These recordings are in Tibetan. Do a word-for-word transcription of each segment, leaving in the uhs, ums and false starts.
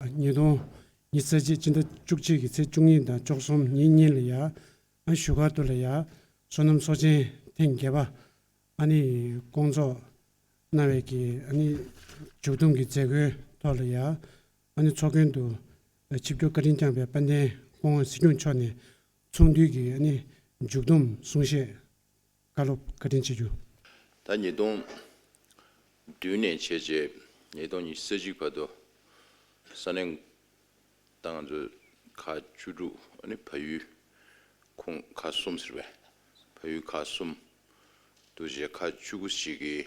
ཉིས་སྟོང་ཉི་ཤུ་རྩ་གཅིག་སྤྱི་ཟླ་བཅུ་གཅིག་གི་ཚེས་བཅུ་གཉིས་དང་བཅུ་གསུམ་ཉིན་གཉིས་ལ་ཡ་ཨ་བཞུགས་སྒར་དུ་ལ་ཡ་བསོད་ནམས་ཚོགས་ཆེན་ཐེངས་བརྒྱད་པ་ཨ་ནི་སྐོང་ཚོགས་གནང་བའི་གི་ཨ་ནི་མཇུག་བསྡོམས་ཀྱི་མཛད་སྒོའི་ཐོག་ལ་ཡ་ཨ་ནི་ཚོགས་མགོན་དུ་ཆིབས་བསྒྱུར་བཀའ་དྲིན་བསྐྱངས་པའི་དཔལ་ལྡན་སྐུ་ངོ་སྲིད་སྐྱོང་མཆོག་ནས་ཚོགས་འདུའི་གི་ཨ་ནི་མཇུག་བསྡོམས་གསུང་བཤད་བཀའ་སློབ་བཀའ་དྲིན་ཆེ་ཞུ། ད་ཉིས་སྟོང་བདུན་ནས་བྱས་རྗེས་ཉིས་སྟོང་ཉི་ཤུ་རྩ་གཅིག་བར་དུ་ས་གནས་ད་ང་ཚོ་ཁག་བཅུ་དྲུག་ཨ་ནི་བལ་ཡུལ་ཁོངས་ཁག་གསུམ་ཟེར་བས། བལ་ཡུལ་ཁག་གསུམ་དུ་བྱས་ཁག་བཅུ་དགུ་ཞིག་གི་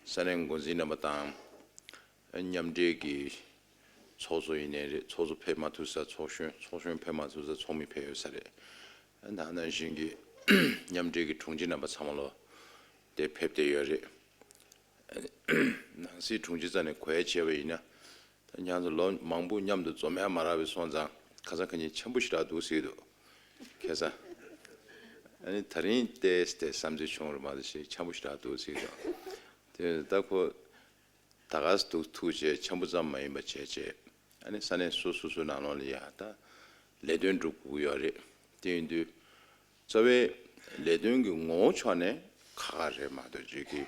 ས་གནས་འགོ་འཛིན་རྣམ་པ་དང་མཉམ་འབྲེལ་གྱི་ཚོགས་གཙོ་ཡིན་ནའི་རེད། ཚོགས་གཙོ་ཕེབས་མ་ཐུབ་ས་ཚོགས་གཞོན། ཚོགས་གཞོན་ཕེབས་མ་ཐུབ་ས་ཚོགས་མི་ཕེབས་ཡོད་ས་རེད། ད་ནང་བཞིན་གྱི་མཉམ་འབྲེལ་གྱི་དྲུང་ཆེ་རྣམ་པ་ཚང་མ་ལོ་དེ་ཕེབས་བསྡད་ཡོད་རེད། ནང་སྲིད་དྲུང་ཆེ་རྩ་ནས་གོ་ཡ་བྱས་པ་ཡིན་ན། ད་ང་ཚོ་ལོ་མང་པོ་མཉམ་དུ་འཛོམས་ཡ་མ་རག་པའི་སོང་ཙང་ཁ་སང་ཁ་ཉིན་འཆམ་པོ་ཞེ་དྲག་འདུག་ཟེར་གྱི་འདུག་ཁ་སང་། ཨ་ནི་ད་རིང་ཏོག་ཙམ་དེ་བསམ་ཚུལ་བྱུང་རུ་མ་གཏོགས་ཞེ་འཆམ་པོ་ཞེ་དྲག་འདུག་ཟེར་གྱི་འདུག་དེ་ད་ཁོ་ད་ག་སེ་འདུག་ཐུག་བྱས་འཆམ་པོ་ཙམ་མ་ཡིན་པ་བྱས་བྱས། ཨ་ནི་ས་གནས་སོ་སོ་སོའི་ནང་ལོགས་ལ་ཡ་ད་ལས་དོན་སྒྲུབ་དགོས་ཀྱི་ཡོད་རེད། དེ་ཡིན་དུས་རྩ་བའི་ལས་དོན་གྱི་ངོ་བོ་ཕྱོགས་ནས་ཁག་ཁག་རེད་མ་གཏོགས་ཅིག་གི་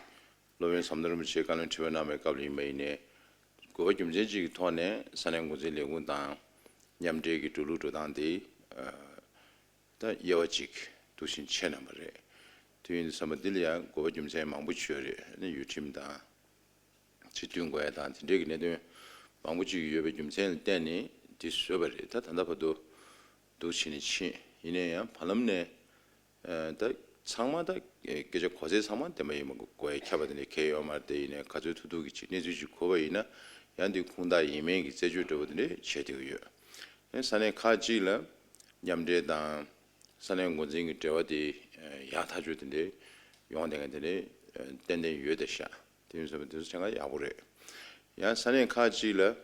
སློབ་དཔོན་ཟམ་གདོང་རིན་པོ་ཆེས་བཀའ་བློན་ཁྲི་པ་གནང་བའི་སྐབས་ལ་ཡིན་པ་ཡིན་ནའི། དགོས་པ་རྒྱུ་མཚན་གཅིག་གི་ཐོག་ནས་ས་གནས་འགོ་འཛིན་ལས་ཁུངས་དང་མཉམ་འབྲེལ་གྱི་འགྲོ་ལུགས་འགྲོ་སྟངས་དེ་ད་དབྱེ་བ་གཅིག་འདུག་བཞིན་ཕྱེ་གནང་བ་རེད། དེ་ཡིན་དུས་ཙམ་པ་འདི་ལ་ཡང་དགོས་པ་རྒྱུ་མཚན་མང་པོ་ཅིག་ཡོད་རེད། ཨ་ནི་ཡུལ་ཁྲིམས་དང་ཆེས་མཐུན་དགོས་ཡ་དང་དེ་འདྲའི་གི་གནད་དོན་མང་པོ་ཅིག་ཡོད་པའི་རྒྱུ་མཚན་ལ་བརྟེན་ནས་འདི་བཟོས་པ་རེད། ད་ད་ལྟ་བར་དུ་འདུག་བྱས་ནས་ཕྱིན། ཡིན་ན་ཡང་བར་ལམ་ནས་ཨ་ད་ཚང་མ་ད་སྐད་ཆ་གོ་ཚད་ཚང་མ་བདེན་པ་ཡིན་མ་དགོས། ཁྱབ་པ་དེ་འདྲ་གང་ཡང་ཡོད་མ་རེད། དེ་ཡིན་ནའི་ག་ཚོད་ཐུབ་ཐུབ་ཀྱི་ཅིག་གནས་ཚུལ་ཅིག་གོ་བ་ཡིན་ན་ཡང་འདི་ཁུངས་དག་ཡིན་མིན་གྱི་རྩད་གཅོད་འདྲ་བོ་དེ་འདྲ་བྱེད་བསྡད་ཀྱི་ཡོད། ཨེ་ས་གནས་ཁག་ཅིག་ལ་མཉམ་འབྲེལ་དང་ས་གནས་འགོ་འཛིན་གྱི་འབྲེལ་བ་དེ་ཡག་ཐག་ཆོད་དེ་འདྲ་ཡོང་བསྡད་མཁན་དེ་འདྲ་ཏན་ཏན་ཡོད་བསྡད་ཤག་དེ་ཡིན་ཙང་དེ་ཚོ་ཆ་ཚང་ཡག་པོ་རེད། ཡང་ས་གནས་ཁག་ཅིག་ལ་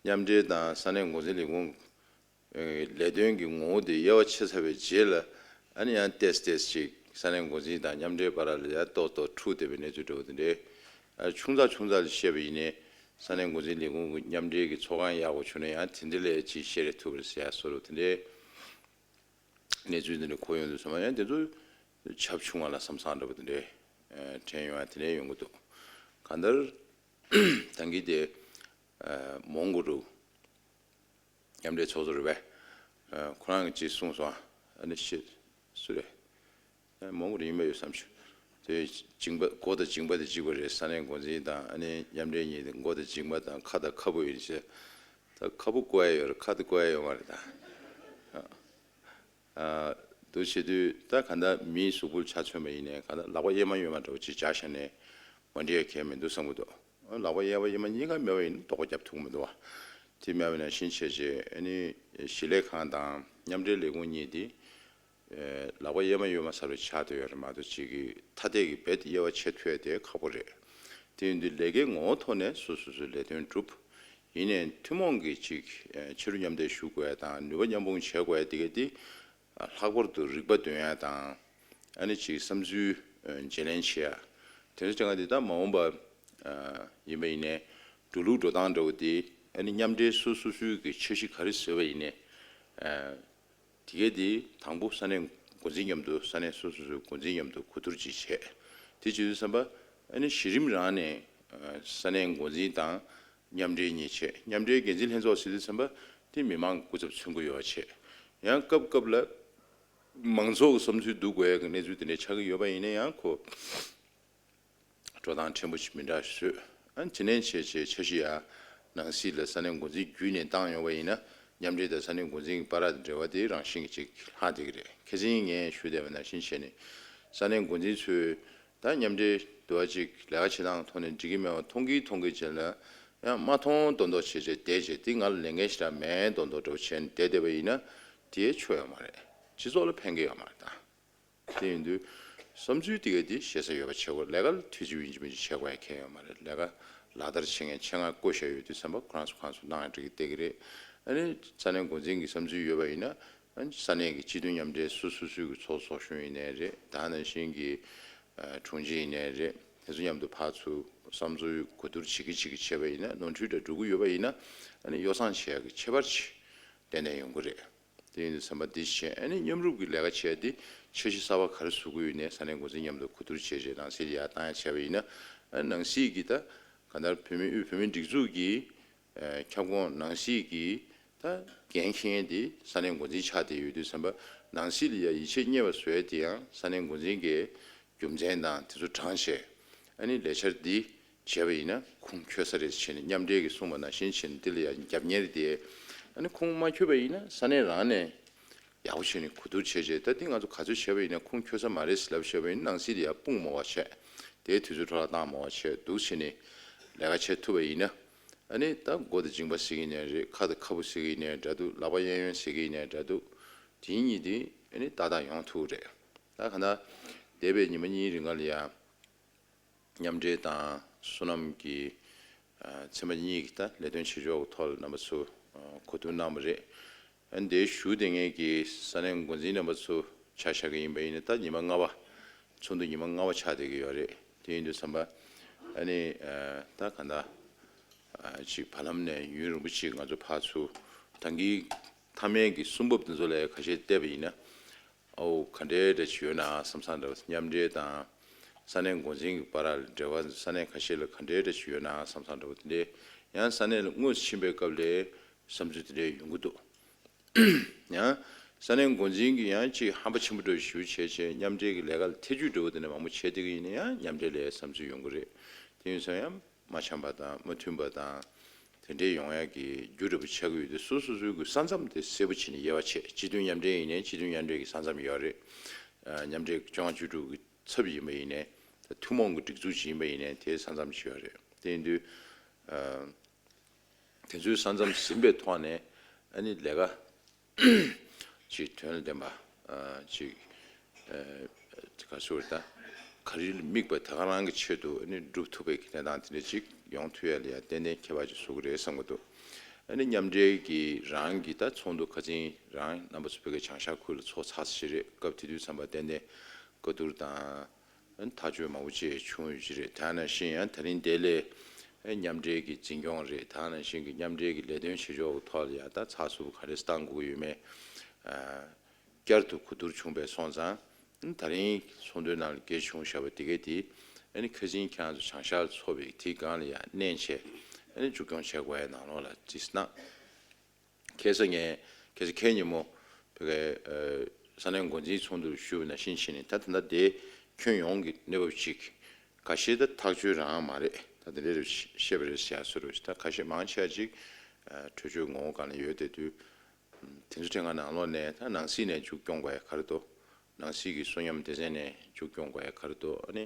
མཉམ་འབྲེལ་དང་ས་གནས་འགོ་འཛིན་ལས་ཁུངས་ལས་དོན་གྱི་ངོ་བོ་དེ་དབྱེ་བ་ཕྱེ་ཚར་བའི་རྗེས་ལ་ཨ་ནི་ཡང་ཏོག་ཙམ་ཏོག་ཙམ་ཅིག་ས་གནས་འགོ་འཛིན་དང་མཉམ་འབྲེལ་བར་ལ་ཡང་ཏོག་ཏོག་འཁྲུག་བསྡད་པའི་གནས་ཚུལ་འདྲ་བོ་དེ་འདྲའི་ཨ་ཆུང་ཙག་ཆུང་ཙག་ལ་བཤད་པ་ཡིན་ནའི་ས་གནས་འགོ་འཛིན་ལས་ཁུངས་ཀྱི་མཉམ་འབྲེལ་གྱི་ཚོགས་ཁང་ཡག་པོ་བྱུང་ན་ཡང་དེ་འདྲ་ལས་ཅིག་བཤད་རེ་ཐུབ་པ་རེད་ཟེར་ཡ་བཟོ་འདྲ་བོ་དེ་འདྲའི་གནས་ཚུལ་དེ་འདྲ་གོ་ཡོང་དུས་ཙམ་པ་ཡང་དེ་ཚོ་ཁྱབ་ཆུང་བ་ལ་བསམ་བསམ་འདྲ་བོ་དེ་འདྲའི་ཨ་དྲན་ཡོང་ཡ་དེ་འདྲ་ཡོང་གི་འདུག་གང་ལྟར་ད་གིན་དེ་ཨ་མོན་གྷོ་རུ། མཉམ་འབྲེལ་ཚོགས་གཙོ་རེད་པས། ཁོ་རང་གིས་ཅིག་གསུངས་སོང་། ཨ་ནི་ཤི་སུ་རེད། ཨ་མོན་གྷོ་རེད་ཡིན་པ་ཡོད་བསམ་བྱུང་། དེ་མཇིང་པ་མགོ་དང་མཇིང་པ་དེ་གཅིག་པ་རེད། ས་གནས་འགོ་འཛིན་དང་ཨ་ནི་མཉམ་འབྲེལ་གཉིས་དེ་མགོ་དང་མཇིང་པ་དང་ཁ་དང་ཁ་སྤུ་ཡིན་ཟེར། ད་ཁ་སྤུ་བཀོག་ཡ་ཡོད་རེད། ཁ་དེ་བཀོག་ཡ་ཡོད་མ་རེད་ད། ཨ་འདུག་བྱེད་དུས་ད་ག་འདྲ་མིའི་གཟུགས་པོ་ལ་ཆ་མཚོན་པ་ཡིན་ནའི་ག་འདྲ་ལག་པ་གཡས་མ་གཡོན་མ་འདྲ་བོ་ཅིག་སྦྱར་བཞག་ནས་མ་འགྲིག་ཡ་གང་ཡང་མི་འདུག་བསམ་གྱི་འདུག་ལག་པ་གཡས་པ་གཡོན་མ་གཉིས་ཀ་མེད་པ་ཡིན་ན་དོགས་པ་རྒྱབ་ཐུབ་ཀྱི་མི་འདུག་བ། དེ་མེད་པ་ནང་བཞིན་བྱས་རྗེས་ཨ་ནི་གཞིས་ལས་ཁང་དང་མཉམ་འབྲེལ་ལས་ཁུངས་གཉིས་དེ་ལག་པ་གཡས་མ་གཡོན་མ་ཟེར་བའི་ཆ་དེ་ཡོད་རེད་མ་གཏོགས་ཅིག་གི་ཐ་དད་ཀྱི་རྦད་དེ་དབྱེ་བ་ཕྱེ་ཐུབ་ཡ་དེ་ཁག་པོ་རེད། དེ་ཡིན་དུས་ལས་ཀའི་ངོ་བོ་ཐོག་ནས་སོ་སོ་སོའི་ལས་དོན་སྒྲུབ། ཡིན་ནའི་ཐུན་མོང་གི་ཅིག་ཕྱི་རུ་མཉམ་འབྲེལ་ཞུ་དགོས་ཡ་དང་ནུས་པ་མཉམ་སྤུངས་བྱེད་དགོས་ཡ་དེ་ག་དེ་ལྷག་པར་དུ་རིག་པ་འདོན་ཡ་དང་། ཨ་ནི་ཅིག་བསམ་ཚུལ་བརྗེ་ལེན་བྱེད་ཡ། དེ་ཚོ་ཅང་ག་དེ་ད་མ་འོངས་པ་ཡིན་པ་ཡིན་ནའི་འགྲོ་ལུགས་འགྲོ་སྟངས་འདྲ་བོ་དེ་ཨ་ནི་མཉམ་འབྲེལ་སོ་སོ་སོའི་གི་འཆར་གཞི་ག་རེ་བཟོས་པ་ཡིན་ནའི། དེ་གས་དེ་དང་པོ་ས་གནས་འགོ་འཛིན་མཉམ་དུ་ས་གནས་སོ་སོ་སོའི་འགོ་འཛིན་མཉམ་དུ་གོ་བསྡུར་ཅིག་བྱས། དེ་བྱེད་དུས་ཙམ་པ་ཨ་ནི་གཞི་རིམ་རང་ནས་ས་གནས་འགོ་འཛིན་དང་མཉམ་འབྲེལ་གཉིས་བྱས། མཉམ་འབྲེལ་འགན་འཛིན་ལྷན་ཚོགས་ཟེར་དུས་ཙམ་པ་དེ་མི་མང་སྐུ་ཚབ་མཚོན་གྱི་ཡོད་པ་བྱས། ཡང་སྐབས་སྐབས་ལ་མང་ཚོགས་ཀྱི་བསམ་ཚུལ་བསྡུ་དགོས་ཡ་གི་གནས་ཚུལ་དེ་འདྲ་ཆགས་ཀྱི་ཡོད་པ་ཡིན་ན་ཡང་ཁོ། འགྲོ་སྟངས་ཕྲན་བུ་ཞིག་མི་འདྲ་ཞིག་བཟོས། ཨ་ནི་དེ་ནས་བྱས་བྱས་འཆར་གཞི་ཡ་ནང་སྲིད་ལ་ས་གནས་འགོ་འཛིན་བརྒྱུད་ནས་བཏང་ཡོང་བ་ཡིན་ན་མཉམ་འབྲེལ་དང་ས་གནས་འགོ་འཛིན་གྱི་བར་ལ་འབྲེལ་བ་དེ་རང་བཞིན་གྱིས་ཅིག་ལྷག་བསྡད་ཀྱི་རེད། ཁ་སང་ངས་ཞུས་བསྡད་པ་ནང་བཞིན་བྱས་ནས་ས་གནས་འགོ་འཛིན་ཚོས་ད་མཉམ་འབྲེལ་དུ་བ་ཅིག་ལས་ཀ་བྱེད་སྟངས་ཐོག་ནས་འགྲིག་གི་མེད་པ་མཐོང་གིན་མཐོང་གིན་བྱས་ན་ཡང་མ་མཐོང་མདོག་མདོག་བྱས་བྱས་བསྡད་བྱས་དེ་ང་ལ་ལས་འགན་ཞེ་དྲག་མེད་མདོག་མདོག་འདྲ་བོ་བྱས་ནས་བསྡད་བསྡད་པ་ཡིན་ན་དེ་ཆོ་ཡོད་མ་རེད། སྤྱི་ཚོགས་ལ་ཕན་གི་ཡོད་མ་རེད་ད། དེ་ཡིན་དུས་བསམ་ཚུལ་དེ་ག་དེ་བཤད་ས་ཡོད་པ་བྱེད་དགོས། ལས་ཀ་ལ་དུས་ཚོད་ཡིན་གཅིག་མིན་གཅིག་བྱེད་དགོས་ཡ་གང་ཡང་ཡོད་མ་རེད། ལས་ཀ་ལག་བསྟར་བྱེད་མཁན་ཆེད་མངགས་བསྐོ་བཞག་ཡོད་དུས་ཙམ་པ་ཁོ་རང་ཚོ་ཁོ་རང་ཚོ་གནང་ཡ་འགྲིག་གི་བསྡད་ཀྱི་རེད། ཨ་ནི་ས་གནས་འགོ་འཛིན་གྱི་བསམ་ཚུལ་ཡོད་པ་ཡིན་ན་ཨ་ནི་ས་གནས་ཀྱི་སྤྱི་མཐུན་མཉམ་འབྲེལ་སོ་སོ་སོའི་གི་ཚོགས་ཚོགས་གཞོན་ཡིན་ནའི་རེད། ད་ནང་བཞིན་གྱི་ཨ་དྲུང་ཆེ་ཡིན་ནའི་རེད། དེ་ཚོ་མཉམ་དུ་ཕར་ཚུར་བསམ་ཚུལ་གོ་བསྡུར་བྱེད་ཀྱི་བྱེད་ཀྱི་བྱས་པ་ཡིན་ན། ནོར་འཁྲུལ་འདྲ་འགྲོ་གི་ཡོད་པ་ཡིན་ན། ཨ་ནི་ཡོ་བསྲང་བྱེད་ཡག་གི་ཁྱད་པར་ཅིག་ཏན་ཏན་ཡོང་གི་རེད། དེ་ཡིན་དུས་ཙམ་པ་འདི་བྱས། ཨ་ནི་མཉམ་རུབ་ཀྱི་ལས་ཀ་བྱས་ཏེ་འཆར་གཞི་གསར་པ་ག་རེ་བཟོ་དགོས་ཡོད་ནའི་ས་གནས་འགོ་འཛིན་མཉམ་དུ་གོ་བསྡུར་བྱས་རྗེས་ནང་སྲིད་ལ་ཡར་བཏང་ཡ་བྱས་པ་ཡིན་ན། ཨ་ནི་ནང་སྲིད་ཀྱི་ད་གང་ལྟར་བོད་མིའི་དབུས་བོད་མིའི་སྒྲིག་འཛུགས་ཀྱི་ཨ་ཁྱབ་ཁོངས་ནང་སྲིད་ཀྱི་ད་འགན་འཁྱེར་མཁན་དེ་ས་གནས་འགོ་འཛིན་ཆགས་བསྡད་ཡོད་དུས་ཙམ་པ། ནང་སྲིད་ལ་ཡ་ཡིད་ཆེས་རྙེད་པ་བཟོ་ཡ་དེ་ཡང་ས་གནས་འགོ་འཛིན་གྱི་རྒྱུ་མཚན་དང་དེ་ཚོ་དྲངས་བྱས། ཨ་ནི་ལས་འཆར་འདི་བྱས་པ་ཡིན་ན་ཁུངས་འཁྱོལ་ས་རེད་ཟེར་ནས། མཉམ་འབྲེལ་གྱིས་གསུངས་པ་ནང་བཞིན་བྱས་ནས་འདི་ལ་ཡ་རྒྱབ་གཉེར་དེ། ཨ་ནི་ཁུངས་མ་འཁྱོལ་བ་ཡིན་ན་ས་གནས་རང་ནས་ཡག་པོ་བྱས་ནས་གོ་བསྡུར་བྱས་རྗེས། ད་འདི་ང་ཚོ་ག་ཚོད་བྱས་པ་ཡིན་ན་ཁུངས་འཁྱོལ་ས་མ་རེད་ཟེར་ལབ་བྱས་པ་ཡིན་ན། ནང་སྲིད་ལ་ཡ་དཔུང་མང་བ་བྱས། དེའི་དུས་ཚོད་འཕྲོ་བརླག་བཏང་མང་བ་བྱས་འདུག་བྱས་ནས་ལས་ཀ་བྱེད་ཐུབ་པ་ཡིན་ན། ཨ་ནི་ད་མགོ་དང་མཇིང་པ་ཟེར་གྱི་ཡིན་ནའི་རེད། ཁ་དང་ཁ་སྤུ་ཟེར་གྱི་ཡིན་ནའི་འདྲ་འདུག། ལག་པ་གཡས་གཡོན་ཟེར་གྱི་ཡིན་ནའི་འདྲ་འདུག། དེ་གཉིས་དེ་ཨ་ནི་ཏག་ཏག་ཡོང་ཐུབ་རེད། ད་གང་ལྟར་འདས་པའི་ཉི་མ་གཉིས་རིང་ག་ལ་ཡ་མཉམ་འབྲེལ་དང་བསོད་ནམས་ཀྱི་ཨ་ཚན་པ་གཉིས་ཀྱི་ད་ལས་དོན་བྱེད་ཕྱོགས་ཀྱི་ཐོག་ལ་རྣམ་པ་ཚོ་ཨ་གོ་བསྡུར་གནང་བ་རེད། ཨ་ནི་དེའི་ཞུ་བསྡད་མཁན་གྱི་ས་གནས་འགོ་འཛིན་རྣམ་པ་ཚོ་ཆ་བཞག་གི་ཡིན་པ་ཡིན་ན། ད་ཉི་མ་ལྔ་པ། ཚོགས་འདུ་ཉི་མ་ལྔ་པ་ཆགས་བསྡད་ཀྱི་ཡོད་རེད། དེ་ཡིན་དུས་ཙམ་པ་ཨ་ནི་ཨ་ད་གང་ལྟར་ཨ་ཅིག་བར་ལམ་ནས་ཡུན་རིང་པོ་ཅིག་ང་ཚོ་ཕར་ཚུར་ད་གིན་མཐའ་མའི་གི་གསུང་འབབ་དེ་ཚོ་ལ་ཁ་ཤས་བལྟས་པ་ཡིན་ན། ཨོ་ག་འདྲའི་འདྲ་ཅིག་ཡོད་ན་བསམ་བསམ་འདྲ་བོ། མཉམ་འབྲེལ་དང་ས་གནས་འགོ་འཛིན་གྱི་བར་ལ་འབྲེལ་བ་ས་གནས་ཁ་ཤས་ལ་ག་འདྲའི་འདྲ་ཅིག་ཡོད་ན་བསམ་བསམ་འདྲ་བོ་དེ་འདྲའི། ཡང་ས་གནས་ལ་དངོས་སུ་ཕྱིན་པའི་སྐབས་ལ་བསམ་ཚུལ་དེ་འདྲའི་ཡོང་གི་འདུག། ཡང་ས་གནས་འགོ་འཛིན་གྱིས་ཡང་ཅིག་ཧམ་པ་ཆེན་པོ་འདྲ་བོ་ཞེ་པོ་བྱས་བྱས། མཉམ་འབྲེལ་གྱི་ལས་ཀ་ལ་ཐེ་ཇུས་འདྲ་བོ་དེ་འདྲ་མང་པོ་བྱས་བསྡད་ཀྱི་ཡིན་ན་ཡང་མཉམ་འབྲེལ་ལ་བསམ་ཚུལ་ཡོང་གི་རེད། དེ་ཡིན་ཙང་ཡང་མ་འཆམ་པ་དང་མ་མཐུན་པ་དང་དེ་འདྲའི་ཡོང་ཡག་གི་རྒྱུ་འདྲ་བོ་ཆགས་ཀྱི་ཡོད་དུས། སོ་སོ་སོའི་གི་ས་མཚམས་དེ་གསལ་པོ་བྱས་ནས་དབྱེ་བ་ཕྱེ། སྤྱི་མཐུན་མཉམ་འབྲེལ་ཡིན་ནའི་སྤྱི་མཐུན་མཉམ་འབྲེལ་གྱི་ས་མཚམས་ཡོད་རེད། ཨ་མཉམ་འབྲེལ་བཅོ་ལྔ་བཅུ་དྲུག་གི་ཚབ་ཡིན་པ་ཡིན་ནའི། ད་ཐུན་མོང་གི་སྒྲིག་འཛུགས་ཅིག་ཡིན་པ་ཡིན་ནའི་དེའི་ས་མཚམས་ཅིག་ཡོད་རེད། དེ་ཡིན་དུས་ཨ་དེ་ཚོའི་ས་མཚམས་ཟིན་པའི་ཐོག་ནས་ཨ་ནི་ལས་ཀ་ཅིག་དོན་ལ་ལྡན་པ་ཨ་ཅིག་ཨ་ག་ཚོད་རེད། ད་ག་རེ་ལ་དམིགས་པ་དེ་ག་རང་གི་ཆེད་དུ་ཨ་ནི་སྒྲུབ་ཐུབ་པའི་གི་གནས་སྟངས་དེ་འདྲ་ཅིག་ཡོང་ཐུབ་ཡ་ལ་ཡ་ཏན་ཏན་ཁྱད་པར་ཅིག་བཟོ་གི་རེད་བསམ་གི་འདུག། ཨ་ནི་མཉམ་འབྲེལ་གྱི་རང་གི་ད་ཚོགས་འདུ་ཁ་སང་རང་རྣམ་པ་ཚོ་བོད་ཀྱི་བྱང་ཤར་ཁུལ་ལ་ཚོགས་ཚར་ས་ཞིག་རེད། སྐབས་དེ་དུས་ཙམ་པ་ཏན་ཏན་བཀའ་བསྡུར་དང་། ཨ་ནི་ཐག་གཅོད་མང་པོ་ཅིག་བྱུང་ཡོད་ཀྱི་རེད། དེ་ནང་བཞིན་ཡང་དེ་རིང་འདི་ལ་ཨ་མཉམ་འབྲེལ་གྱི་འཛིན་སྐྱོང་རེད། དེ་ནང་བཞིན་གྱི་མཉམ་འབྲེལ་གྱི་ལས་དོན་བྱེད་ཕྱོགས་ཀྱི་ཐོག་ལ་ཡང་ད་ཚགས་ཚུད་པོ་ག་རེ་བཏང་དགོས་ཀྱི་ཡོད་མེད་ཨ་བསྐྱར་དུ་གོ་བསྡུར་བྱུང་བ་སོང་ཙང་། ཨ་ནི་དེ་རིང་ཚོགས་འདུའི་ནང་ལ་གལ་བྱུང་བཞག་པ་དེ་གས་དེ་ཨ་ནི་ཁ་སང་ཁྱེད་རང་ཚོ་བྱང་ཤར་ཚོགས་པའི་དེའི་སྒང་ལ་ཡང་བསྣན་བྱས། ཨ་ནི་མཇུག་སྐྱོང་བྱེད་དགོས་ཡ་ནང་ལོགས་ལ་བྲིས་གནང་། ཁ་སང་ངས་ཁ་སང་ཁ་ཉིན་མོ་བོད་ཀྱི་ཨ་ས་གནས་འགོ་འཛིན་ཚོགས་འདུར་ཞུས་པ་ནང་བཞིན་བྱས་ནས། ད་ད་ལྟ་དེ་ཁྱོན་ཡོངས་ཀྱི་གནས་བབ་ཅིག་ཁ་ཤས་ད་ཐག་གཅོད་རང་མ་རེད། ད་དེ་འདྲ་རེ་བཤད་པ་རེད་ཟེར་ཡ་བཟོ་འདྲ་བོ་ཞིག། ད་ཁ་ཤས་མང་ཆེ་བ་ཅིག་ཨ་གྲོས་ཆོད་ངོ་བོ་སྒང་ལ་ཡོད་བསྡད་དུས། དེ་ཚོ་ཁྲིམས་ཁང་ནང་ལོགས་ནས་ད་ནང་སྲིད་ནས་མཇུག་སྐྱོང་དགོས་ཡ་ག་རེ་འདུག། ནང་སྲིད་ཀྱི་གསོན་ཉམས་སྡེ་ཚན་ནས་མཇུག་སྐྱོང་དགོས་ཡ་ག་རེ་འདུག། ཨ་ནི་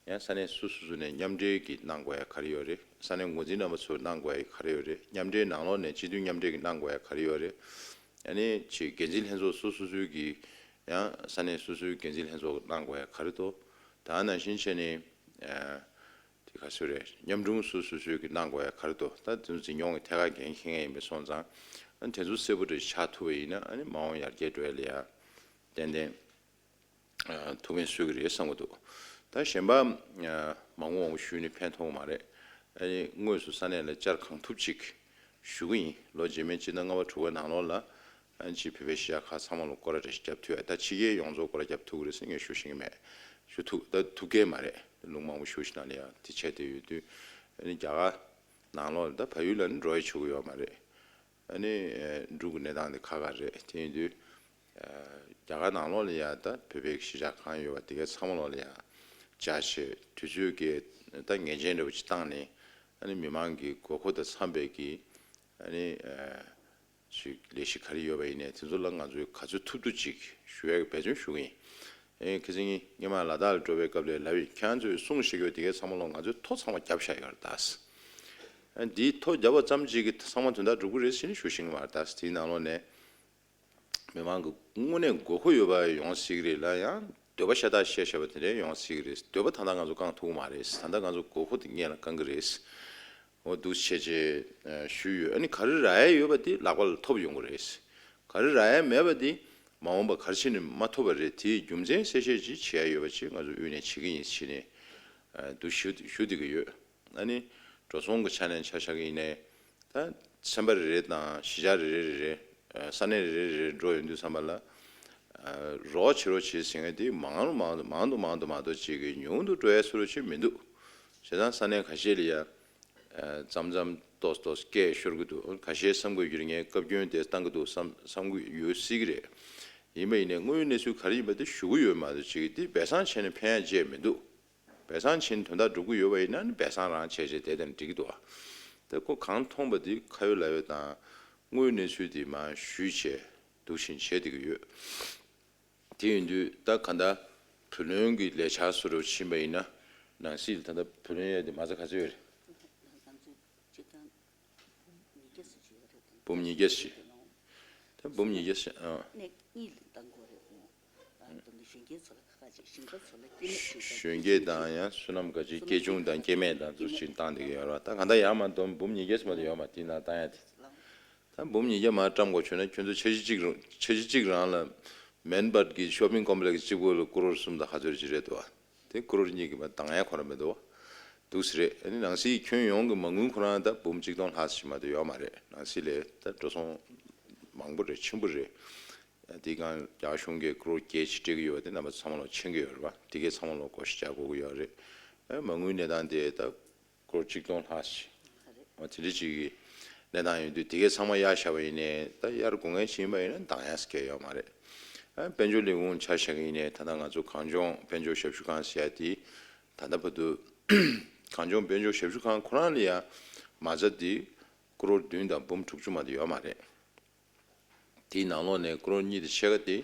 ཡང་ས་གནས་སོ་སོ་སོ་ནས་མཉམ་འབྲེལ་གྱིས་གནང་དགོས་ཡ་ག་རེ་ཡོད་རེད། ས་གནས་འགོ་འཛིན་རྣམ་པ་ཚོས་གནང་དགོས་ཡ་ག་རེ་ཡོད་རེད། མཉམ་འབྲེལ་ནང་ལོགས་ནས་སྤྱི་མཐུན་མཉམ་འབྲེལ་གྱིས་གནང་དགོས་ཡ་ག་རེ་ཡོད་རེད། ཨ་ནི་ཅིག་འགན་འཛིན་ལྷན་ཚོགས་སོ་སོ་སོའི་གི་ཡང་ས་གནས་སོ་སོའི་འགན་འཛིན་ལྷན་ཚོགས་གནང་དགོས་ཡ་ག་རེ་འདུག། ད་ནང་བཞིན་བྱས་ནས་ཨ་དེ་ག་ཚོད་རེད། མཉམ་དྲུང་སོ་སོ་སོའི་གི་གནང་དགོས་ཡ་ག་རེ་འདུག། ད་དེ་ཚོ་འཛིན་སྐྱོང་གི་ཐད་ཀར་འགན་འཁྱེར་མཁན་ཡིན་པ་སོང་ཙང་། ཨ་ནི་དེ་ཚོ་གསལ་པོ་རེ་ཆགས་ཐུབ་པ་ཡིན་ན། ཨ་ནི་མ་འོངས་ཡར་རྒྱས་འགྲོ་ཡ་ལ་ཡ་ཏན་ཏན་ཨ་ཐུགས་ཕན་གསོས་ཀྱི་རེད་བསམ་གྱི་འདུག། ད་གཞན་པ་ཨ་མང་པོ་མང་པོ་ཞུས་ནས་ཕན་ཐོགས་མ་རེད། ཨ་ནི་དངོས་སུ་ས་གནས་ལ་བཅར་གང་ཐུབ་ཅིག་ཞུ་གི་ཡིན། ལོ་རྗེས་མའི་སྤྱི་ཟླ་ལྔ་པ་དྲུག་པ་ནང་ལོགས་ལ་ཨ་ནི་ཅིག་བོད་པའི་གཞིས་ཆགས་ཁག་ཚང་མ་ལ་སྐོར་ར་འདྲ་ཞིག་རྒྱབ་ཐུབ་ཡ། ད་ཕྱི་རྒྱལ་ཡོངས་རྫོགས་སྐོར་ར་རྒྱབ་ཐུབ་ཀྱི་རེད་ཟེར་ངས་ཞུ་ཤེས་ཀྱི་མེད། ཞུ་ཐུབ། ད་ཐུབ་ཀྱི་མ་རེད། ལུང་མང་པོ་ཞུ་ཞིག་ནང་ལ་ཡང་དེ་བྱས་བསྡད་ཡོད་དུས། ཨ་ནི་རྒྱ་གར་ནང་ལོགས་ལ་ད་བལ་ཡུལ་ལ་ནི་འགྲོ་ཡ་ཆོག་གི་ཡོད་མ་རེད། ཨ་ནི་ཨ་འབྲུག་གི་གནས་སྟངས་དེ་ཁག་ཁག་རེད། དེ་ཡིན་དུས་ཨ་རྒྱ་གར་ནང་ལོགས་ལ་ཡ་ད་བོད་པའི་གཞིས་ཆགས་གང་ཡོད་པ་དེ་གའི་ཚང་མ་ལོགས་ལ་ཡ་བཅར་བྱས། དུས་ཚོད་ཀྱི་ད་ངེས་ཅན་འདྲ་བོ་ཅིག་བཏང་ནས། ཨ་ནི་མི་མང་གི་དགོས་མཁོ་དང་འཚམས་པའི་གི་ཨ་ནི་ཨ་ཅིག་ལས་གཞི་ག་རེ་ཡོད་པ་ཡིན་ནའི་དེ་ཚོ་ལ་ང་ཚོས་ག་ཚོད་ཐུབ་ཐུབ་ཅིག་ཞུ་ཡ་གི་འབད་བརྩོན་ཞུ་གི་ཡིན། ཨེ་ཁ་སང་སྔོན་མ་ལ་དྭགས་ལ་འགྲོ་བའི་སྐབས་ལ་ལབ་ཡིན། ཁྱེད་རང་ཚོས་གསུང་བཤད་ཡོད་དེ་གའི་ཚང་མ་ལོགས་ང་ཚོས་ཐོ་ཚང་མ་བརྒྱབ་བཞག་ཡོད་རེད་ད། ཨ་འདིའི་ཐོ་བརྒྱབ་པ་ཙམ་ཅིག་གིས་ཚང་མ་དོན་དག་འགྲུབ་ཀྱི་རེད་ཟེར་ནས་ཞུ་ཤེས་ཀྱི་མ་རེད་ད། དེའི་ནང་ལོགས་ནས་མི་མང་གི་དངོས་གནས་དགོས་མཁོ་ཡོད་པ་ཡོང་སྲིད་ཀྱི་རེད་ལ། ཡང་འདོད་པ་ཤ་སྟག་བཤད་བཤད་པ་དེ་འདྲ་ཡོང་སྲིད་ཀྱི་རེད། འདོད་པ་ད་ལྟ་ང་ཚོ་བསྐང་ཐུབ་ཀྱི་མ་རེད། ད་ལྟ་ང་ཚོ་དགོས་མཁོ་དེ་སྔོན་ལ་བསྐང་གི་རེད། འོ་འདུག་བྱས་རྗེས་ཨ་ཞུས་ཡོད། ཨ་ནི་ག་རེ་རག་ཡ་ཡོད་པ་དེ་ལག་པ་ལ་ཐོབ་ཡོང་གི་རེད། ག་རེ་རག་ཡ་མེད་པ་དེ་མ་འོངས་པ་ག་རེ་བྱས་ནས་མ་ཐོབ་པ་རེད། དེའི་རྒྱུ་མཚན་གསལ་བཤད་ཅིག་བྱེད་ཡ་ཡོད་པ་ཅིག་ང་ཚོ་དབུས་ནས་བྱེད་ཀྱི་ཡིན་ཟེར་ནས་ འདུ་ཞུ་ཞུ་བསྡད་ཀྱི་ཡོད། ཨ་ནི་འགྲོ་སོང་གི་ཆ་ནས་ཆ་བཞག་གི་ཡིན་ནའི་ད་ཚན་པ་རེ་རེ་དང་གཞིས་ཆགས་རེ་རེ་རེ་རེ་ས་གནས་རེ་རེ་རེ་རེ་འགྲོ་ཡོང་དུས་ཙམ་པ་ལ། རོགས་བྱེད་རོགས་བྱེད་ཟེར་མཁན་དེ་མང་རུ་མང་དུ་མང་དུ་མང་དུ་མ་གཏོགས་ཅིག་གི་ཉུང་དུ་འགྲོ་ཡ་བཟོ་འདྲ་ཅིག་མི་འདུག་བྱས་ཙང་ས་གནས་ཁ་ཤས་ལ་ཡ། མཚམས་མཚམས་ཏོག་ཙམ་ཏོག་ཙམ་སྐད་ཤོར་གྱི་འདུག་ཁ་ཤས་བསམ་གྱི་ཡོད་ན་ངས་བཀའ་བཀྱོན་དེ་བཏང་གི་འདུག་བསམ་བསམ་གྱི་ཡོད་སྲིད་ཀྱི་རེད། ཡིན་པ་ཡིན་ནའི་དངོས་ཡོད་གནས་ཚུལ་ག་རེ་ཡིན་པ་དེ་ཞུ་གི་ཡོད་མ་གཏོགས་ཅིག་གི་དེ་སྦས་གསང་བྱས་ནས་ཕན་ཡ་ཅིག་མི་འདུག་སྦས་གསང་བྱས་ནས་དོན་དག་སྒྲུབ་ཀྱི་ཡོད་པ་ཡིན་ན་ནི་སྦས་གསང་རང་བྱས་བྱས་བསྡད་དེ་འགྲིག་གི་འདུག་ཨ། ད་ཁོ་གང་མཐོང་པ་དེ་ཁ་ཡོད་ལག་ཡོད་དང་དངོས་ཡོད་གནས་ཚུལ་དེ་མར་ཞུས་བྱས་འདུག་བཞིན་བྱས་བསྡད་ཀྱི་ཡོད། དེ་ཡིན་དུས་ད་ག་ད་བུ་ལོན་གྱི་ལས་འཆར་བཟོ་འདྲ་ཕྱིན་པ་ཡིན་ན་ནང་སྲིད་ལ་ད་ལྟ་བུ་ལོན་ཡོད་དེ་མ་རྩ་ག་ཚོད་ཡོད་རེད། འབུམ་ཉིས་བརྒྱ་ཞིག་ད་འབུམ་ཉིས་བརྒྱ་ཞིག་ཨ། གཞོན་སྐྱེས་དང་ཡང་བསོད་ནམས་ག་ཅིག་སྐྱེས་ཆུང་དང་སྐྱེས་དམན་དང་ཚོ་ཞིག་བཏང་བསྡད་ཀྱི་ཡོད་རེད་བ། ད་གང་ལྟར་ཡང་མ་གཏོགས་འབུམ་ཉིས་བརྒྱ་ཙམ་མ་གཏོགས་ཡོད་མ་རེད། དེ་ནང་བཏང་ཡ་དེ། ད་འབུམ་ཉིས་བརྒྱ་མར་བཀྲམ་དགོས་བྱུང་ན་ཁྱོད་ཚོ་འཆར་གཞི་གཅིག་རང་འཆར་གཞི་གཅིག་རང་ལ་མན་སྦད་ཀྱི་ཤོ་པིང་ཀོམ་པི་ལེགས་གཅིག་པོ་ལ་ཀོ་རོར་གསུམ་དང་ག་ཚོད་ཅིག་རེད་འདུག་བ། དེ་ཀོ་རོར་གཉིས་ཀྱི་མར་འདང་ཡ་ཁོ་རང་མི་འདུག་བ། འདུག་སེ་རེད། ཨ་ནི་ནང་སྲིད་ཁྱོན་ཡོངས་ཀྱི་མ་དངུལ་ཁོ་རང་ད་འབུམ་གཅིག་སྟོང་ལྷག་ཙམ་མ་གཏོགས་ཡོད་མ་རེད། ནང་སྲིད་ལ་ད་འགྲོ་སོང་མང་པོ་རེད། ཆེན་པོ་རེད། དེའི་སྒང་རྒྱ་གཞུང་གིས་ཀོ་རོར་བརྒྱད་ཅིག་སྤྲད་ཀྱི་ཡོད་པ་དེ་རྣམ་པ་ཚང་མ་ལོག་མཁྱེན་གྱི་ཡོད་རེད་པ། དེ་གས་ཚང་མ་ལོག་བགོ་བཤའ་རྒྱག་དགོས་ཀྱི་ཡོད་རེད། ཨ་མ་དངུལ་གནས་སྟངས་དེ་ད་ཀོ་རོར་གཅིག་སྟོང་ལྷག་ཞིག་འོ་དེ་འདྲ་ཅིག་གི་གནས་སྟངས་ཡོད་དུས་དེ་གས་ཚང་མ་གཡར་བཞག་པ་ཡིན་ནའི་ད་གཡར་དགོས་མཁན་ཞིག་ཡིན་པ་ཡིན་ན་འདང་ཡ་ཟེར་མཁན་ཡོད་མ་རེད། ཨ་དཔལ་འབྱོར་ལས་ཁུངས་ཆ་བཞག་གི་ཡིན་ནའི་ད་ལྟ་ང་ཚོ་གངས་ལྗོངས་དཔལ་འབྱོར་ཞབས་ཞུ་ཁང་ཟེར་ཡ་དེ་ད་ལྟ་བར་དུ་གངས་ལྗོངས་དཔལ་འབྱོར་ཞབས་ཞུ་ཁང་ཁོ་རང་ལ་ཡ་མ་རྩ་དེ་ཀོ་རོར་བདུན་དང་འབུམ་དྲུག་ཅུ་མ་གཏོགས་ཡོད་མ་རེད། དེའི་ནང་ལོགས་ནས་ཀོ་རོར་གཉིས་དང་ཕྱེད་ཀ་དེ་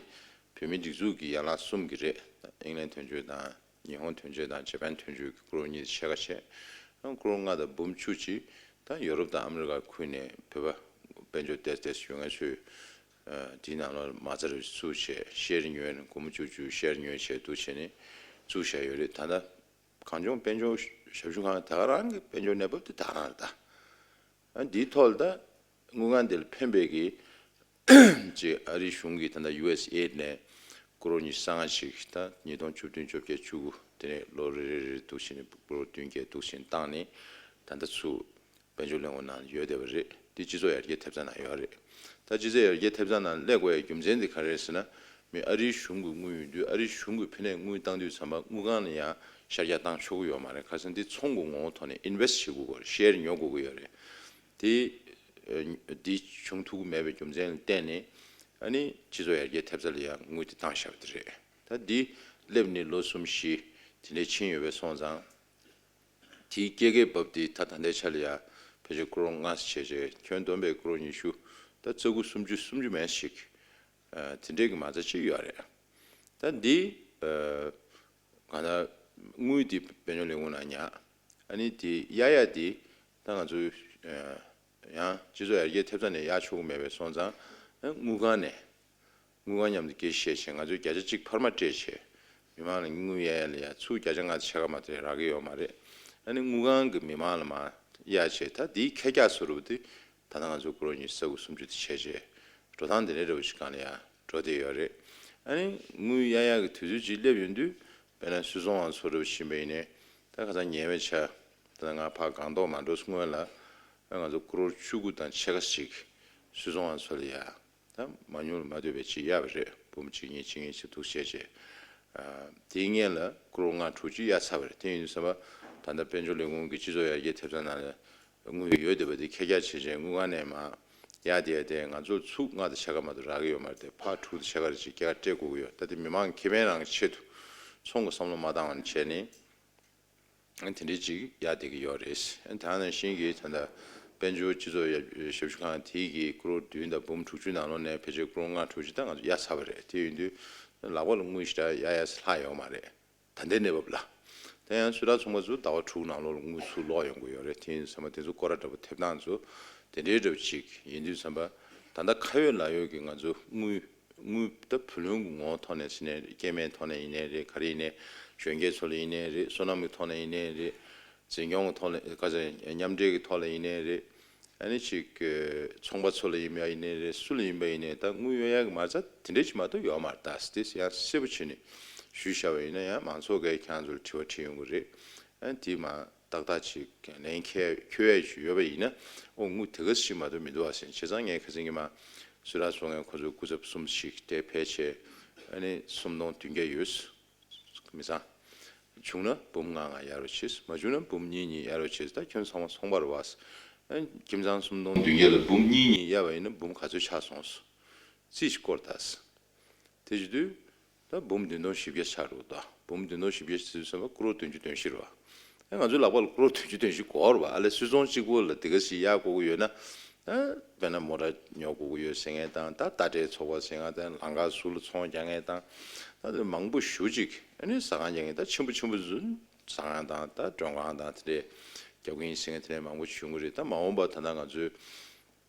བོད་མིའི་སྒྲིག་འཛུགས་ཀྱི་ཡན་ལག་གསུམ་གྱི་རེད། ཨིང་ལན་དོན་གཅོད་དང་ཉི་ཧོང་དོན་གཅོད་དང་ཇ་པན་དོན་གཅོད་ཀྱི་ཀོ་རོར་གཉིས་དང་ཕྱེད་ཀ་བྱས། ཡང་ཀོ་རོར་ལྔ་དང་འབུམ་བཅུ་གཅིག་ད་ཡོ་རོབ་དང་ཨ་མི་རི་ཀ་ཁུལ་ནས་བོད་པ་དཔལ་འབྱོར་ཏོག་ཙམ་ཡོད་མཁན་ཚོས་དེའི་ནང་ལོགས་མ་རྩ་རེ་བཙུགས་བྱས་ཤེར་ཉོས་ནས་སྒོར་མོ་བཅུ་བཅུ་ཤེར་ཉོས་བྱས་འདུག་བྱས་ནས་བཙུགས་བཞག་ཡོད་རེད། ད་ལྟ་གངས་ལྗོངས་དཔལ་འབྱོར་ཞབས་ཞུ་ཁང་ད་ག་རང་གི་དཔལ་འབྱོར་གནས་བབ་དེ་ད་ག་རང་རེད་ད། ཨ་འདིའི་ཐོག་ལ་ད་དངུལ་ཁང་འདི་ལ་ཕན་པའི་གི་ཅིག་ཨ་རིའི་གཞུང་གིས་ད་ལྟ་ཡུ་ཨེས་ཨེ་ཌི་ནས་ཀོ་རོར་ཉི་ཤུ་རྩ་ལྔ་ཞིག་ད་ཉིས་སྟོང་བཅུ་བདུན་བཅོ་བརྒྱད་བཅུ་དགུ་དེ་ནས་ལོ་རེ་རེ་རེ་འདུག་བྱས་ནས་ཀོ་རོར་བདུན་བརྒྱད་འདུག་བྱས་ནས་བཏང་ནས་ད་ལྟ་ཚུར་དཔལ་འབྱོར་ལས་ཁུངས་ནང་ཡོད་བསྡད་པ་རེད། འདི་སྤྱི་ཚོགས་ཡར་རྒྱས་ཐེབས་རྩ་ནང་ཡོད་རེད། ད་སྤྱི་ཚོགས་ཡར་རྒྱས་ཐེབས་རྩ་ནང་སླེབས་དགོས་ཡའི་རྒྱུ་མཚན་དེ་ག་རེ་རེད་ཟེར་ན། མི་ཨ་རིའི་གཞུང་གི་དངུལ་ཡོད་དུས་ཨ་རིའི་གཞུང་གིས་ཕ་ནས་དངུལ་བཏང་དུས་ཙམ་པ་དངུལ་ཁང་ལ་ཡང་ཤར་རྒྱག་བཏང་ཆོག་གི་ཡོད་མ་རེད། ཁ་སང་འདི་ཚོང་གི་ངོ་བོ་ཐོག་ནས་ཨིན་ཝེ་སི་ཊི་བྱེད་དགོས་ཀྱི་རེད། ཤེར་ཉོ་དགོས་ཀྱི་ཡོད་རེད། དེ་ཨ་འདི་བྱུང་ཐུབ་ཀྱི་མེད་པའི་རྒྱུ་མཚན་ལ་བརྟེན་ནས་ཨ་ནི་སྤྱི་ཚོགས་ཡར་རྒྱས་ཐེབས་རྩ་ལ་ཡང་དངུལ་དེ་བཏང་བཞག་པ་དེ་རེད། ད་འདི་སླེབས་ནས་ལོ་གསུམ་བཞི་དེ་འདྲའི་ཕྱིན་ཡོད་པས་སོང་ཙང་། དེའི་སྐྱེད་ཀའི་བབ་དེ་ད་ད་ལྟའི་ཆ་ལ་ཡ་ཕལ་ཆེར་ཀོ་རོར་ལྔ་བྱས་བྱས་ཁྱོན་བསྡོམས་པའི་ཀོ་རོར་ཉི་ཤུ་ད་རྩ་དགུ་སུམ་ཅུ་སུམ་ཅུ་མན་ཞིག་ཨ་དེ་འདྲས་ཀྱི་མ་རྩ་ཅིག་ཡོད་རེད། ད་འདི་ཨ་གང་ལྟར་དངུལ་འདི་དཔལ་འབྱོར་ལས་ཁུངས་ནང་ཉར། ཨ་ནི་དེ་གཡར་ཡ་དེ་ད་ང་ཚོའི་ཨ་ཡང་སྤྱི་ཚོགས་ཡར་རྒྱས་ཐེབས་རྩ་ནས་གཡར་ཆོག་གི་མེད་པས་སོང་ཙང་ཨ་དངུལ་ཁང་ནས། དངུལ་ཁང་མཉམ་དུ་སྐད་ཆ་བཤད་བྱས་ང་ཚོས་བརྒྱ་ཆ་གཅིག་འཕར་མ་སྤྲད་བྱས་མི་མང་ལ་དངུལ་གཡར་ཡ་ལ་ཡ་ཚུར་བརྒྱ་ཆ་ལྔ་དང་ཕྱེད་ཀ་མ་གཏོགས་རག་གི་ཡོད་མ་རེད། ཨ་ནི་དངུལ་ཁང་གི་མི་མང་ལ་མར་གཡར་བྱས་ད་འདིའི་ཁེ་རྒྱག་བཟོ་འདྲ་པོ་དེ་ད་ལྟ་ང་ཚོ་ཀོ་རོར་ཉི་ཤུ་རྩ་དགུ་སུམ་ཅུ་དེ་བྱས་བྱས་འགྲོ་སྟངས་དེ་འདྲའི་འདྲ་པོ་ཞིག་སྒང་ལ་ཡ་འགྲོ་བསྡད་ཡོད་རེད། ཨ་ནི་དངུལ་གཡར་ཡག་གི་དུས་ཚོད་ཅིག་སླེབས་ཡོང་དུས་དཔེར་ན་སུད་ཚོང་བ་ཚོ་འདྲ་པོ་ཞིག་ཡིན་པ་ཡིན་ནའི་ད་ཁ་སང་ཉེ་བའི་ཆར་ད་ལྟ་ང་ཕར་སྒང་ཏོག་མ་འགྲོ་སྔོན་ལ་ང་ཚོ་ཀོ་རོར་བཅུ་དགུ་དང་ཕྱེད་ཀ་ཞིག་སུད་ཚོང་བ་ཚོ་ལ་ཡ། ད་མང་ཉུང་ལ་མ་ལྟོས་པའི་ཅིག་གཡར་བ་རེད། འབུམ་གཅིག་གཉིས་གཅིག་གཉིས་ཅིག་འདུག་བྱས་བྱས། ཨ་དེའི་སྔོན་ལ་ཀོ་རོར་ལྔ་དྲུག་ཅིག་གཡར་ཚར་བ་རེད། དེ་ཡིན་དུས་ཙམ་པ་ད་ལྟ་དཔལ་འབྱོར་ལས་ཁུངས་ཀྱི་སྤྱི་ཚོགས་ཡར་རྒྱས་ཐེབས་རྩ་ནང་ལ་དངུལ་ཡོད་བསྡད་པ་དེ་ཁེ་རྒྱག་བྱས་བྱས་དངུལ་ཁང་ནས་མར་གཡར་བསྡད་དེ་ང་ཚོར་ཚུར་ལྔ་དང་ཕྱེད་ཀ་མ་གཏོགས་རག་གི་ཡོད་མ་རེད་དེ། ཕར་དྲུག་དང་ཕྱེད་ཀ་རེ་ཅིག་སྐྱེད་ཀ་སྤྲད་དགོས་ཀྱི་ཡོད། ད་དེ་མི་མང་ཁེ་ཕན་རང་གི་ཆེད་དུ་ཚོང་གི་བསམ་བློ་མ་བཏང་བ་ནས་བྱས་ནས། དེ་འདྲའི་ཅིག་ཡར་བསྡད་ཀྱི་ཡོད་རེད། དེ་ནང་བཞིན་གྱི་ད་ལྟ་དཔལ་འབྱོར་སྤྱི་ཚོགས་ཡ་ཞབས་ཞུ་ཁང་དེ་གི་ཀོ་རོར་བདུན་དང་འབུམ་དྲུག་ཅུ་ནང་ལོགས་ནས་ཕལ་ཆེར་ཀོ་རོར་ལྔ་དྲུག་ཅུ་ད་ང་ཚོ་གཡར་ཚར་བ་རེད། དེ་ཡིན་དུས་ལག་པ་ལ་དངུལ་ཞེ་དྲག་གཡར་ཡ་ལྷག་ཡོད་མ་རེད། ད་ལྟའི་གནས་བབ་ལ། དེ་ཡང་སུད་ཊར་ཚོང་པ་ཚོ་ཟླ་བ་དྲུག་ནང་ལོགས་ལ་དངུལ་ཚུར་ལོག་ཡོང་གི་ཡོད་རེད། དེ་ཡིན་དུས་ཙམ་པ་དེ་ཚོ་སྐོར་ར་འདྲ་པོ་ཐེབས་སྟངས་ཚོ་དེ་འདྲའི་འདྲ་པོ་ཅིག་ཡིན་དུས་ཙམ་པ་ད་ལྟ་ཁ་ཡོད་ལག་ཡོད་ཀྱི་ང་ཚོ་དངུལ། དངུལ་ད་བུ་ལོན་གྱི་ངོ་བོ་ཐོག་ནས་ཟེར་ནའི་རེད། སྐྱེ་དམན་ཐོག་ནས་ཡིན་ནའི་རེད། ག་རེ་ཡིན་ནའི་གཞོན་སྐྱེས་ཚོ་ལ་ཡིན་ནའི་རེད། སོ་ནམ་གྱི་ཐོག་ནས་ཡིན་ནའི་རེད། འཛིན་སྐྱོང་གི་ཐོག་ནས་ག་ཚོད་མཉམ་འབྲེལ་གྱི་ཐོག་ལ་ཡིན་ནའི་རེད། ཨ་ནི་ཅིག་ཚོང་པ་ཚོ་ལ་ཡིན་པ་ཡིན་ནའི་རེད། སུ་ལ་ཡིན་པ་ཡིན་ནའི་ད་དངུལ་གཡར་ཡག་གི་མ་རྩ་དེ་འདྲས་ཅིག་མ་གཏོགས་ཡོད་མ་རེད། ད་དེ་ཡང་གསལ་པོ་བྱས་ནས་ཞུས་བཞག་པ་ཡིན་ན་ཡང་མང་ཚོགས་ཀྱིས་ཁྱེད་རང་ཚོ་ལ་དྲི་བ་དྲིས་ཡོང་གི་རེད། ཨ་དེ་མ་ཏག་ཏག་ཅིག་ལན་འཁྱེར་འཁྱོལ་ཡས་ཅིག་ཡོད་པ་ཡིན་ན། ཨོ་དངུལ་དེ་ག་ཞིག་མ་གཏོགས་མི་འདུག་ཨ་ཟེར། བྱས་ཙང་ངས་ཁ་སང་གི་མ་སུད་ཊར་ཚོང་མཁན་ཁོ་ཚོའི་སྐུ་ཚབ་གསུམ་ཞིག་དེ་ཕལ་ཆེར་ཨ་ནི་སུམ་སྟོང་བདུན་བརྒྱ་ཡོད། མི་ཚང་། བྱུང་ན་འབུམ་ལྔ་ལྔ་གཡར་རོགས་བྱེད། མ་བྱུང་ན་འབུམ་གཉིས་གཉིས་གཡར་རོགས་བྱེད། ད་ཁྱོད་ཚང་མ་ཚོང་པ་རེད་བ། ཨ་ཁྱིམ་ཚང་སུམ་སྟོང་བདུན་བརྒྱ་ལ་འབུམ་གཉིས་གཉིས་གཡར་བ་ཡིན་ན་འབུམ་ག་ཚོད་ཆགས་སོང་། རྩིས་ཤིག་བསྐོར་ད། དེ་བྱེད་དུས་ད་འབུམ་བདུན་སྟོང་བཞི་བརྒྱ་ཆགས་འགྲོ་ད། འབུམ་བདུན་སྟོང་བཞི་བརྒྱ་ཟེར་དུས་ཙམ་པ་ཀོ་རོར་བདུན་ཅུ་དོན་བཞི་རེད་བ། ཨ་ང་ཚོའི་ལག་པ་ལ་ཀོ་རོར་བདུན་ཅུ་དོན་བཞི་དགོས་རེད་བ། ཨ་ལས་སུད་ཚོང་གཅིག་པོ་ལ་དེ་ག་ཞིག་གཡར་དགོས་ཀྱི་ཡོད་ན། ཨ་དཔེར་ན་མོ་ཊ་ཉོ་དགོས་ཀྱི་ཡོད་ཟེར་མཁན་དང་། ད་རྟ་དྲེལ་ཚོགས་པ་ཟེར་མཁན་དང་། ལམ་ཁ་ཟུར་ལ་ཚོང་རྒྱག་མཁན་དང་། ད་དེ་མང་པོ་ཞེ་ཅིག་ཨ་ནི་ཟ་ཁང་རྒྱག་མཁན། ད་ཆེན་པོ་ཆེན་པོ་ཚོ་ཟ་ཁང་དང་ད་མགྲོན་ཁང་དང་དེ་འདྲས་རྒྱག་གི་ཡིན་ཟེར་མཁན་དེ་འདྲས་མང་པོ་བྱུང་གི་རེད། ད་མ་འོངས་པ་ད་ལྟ་ང་ཚོའི་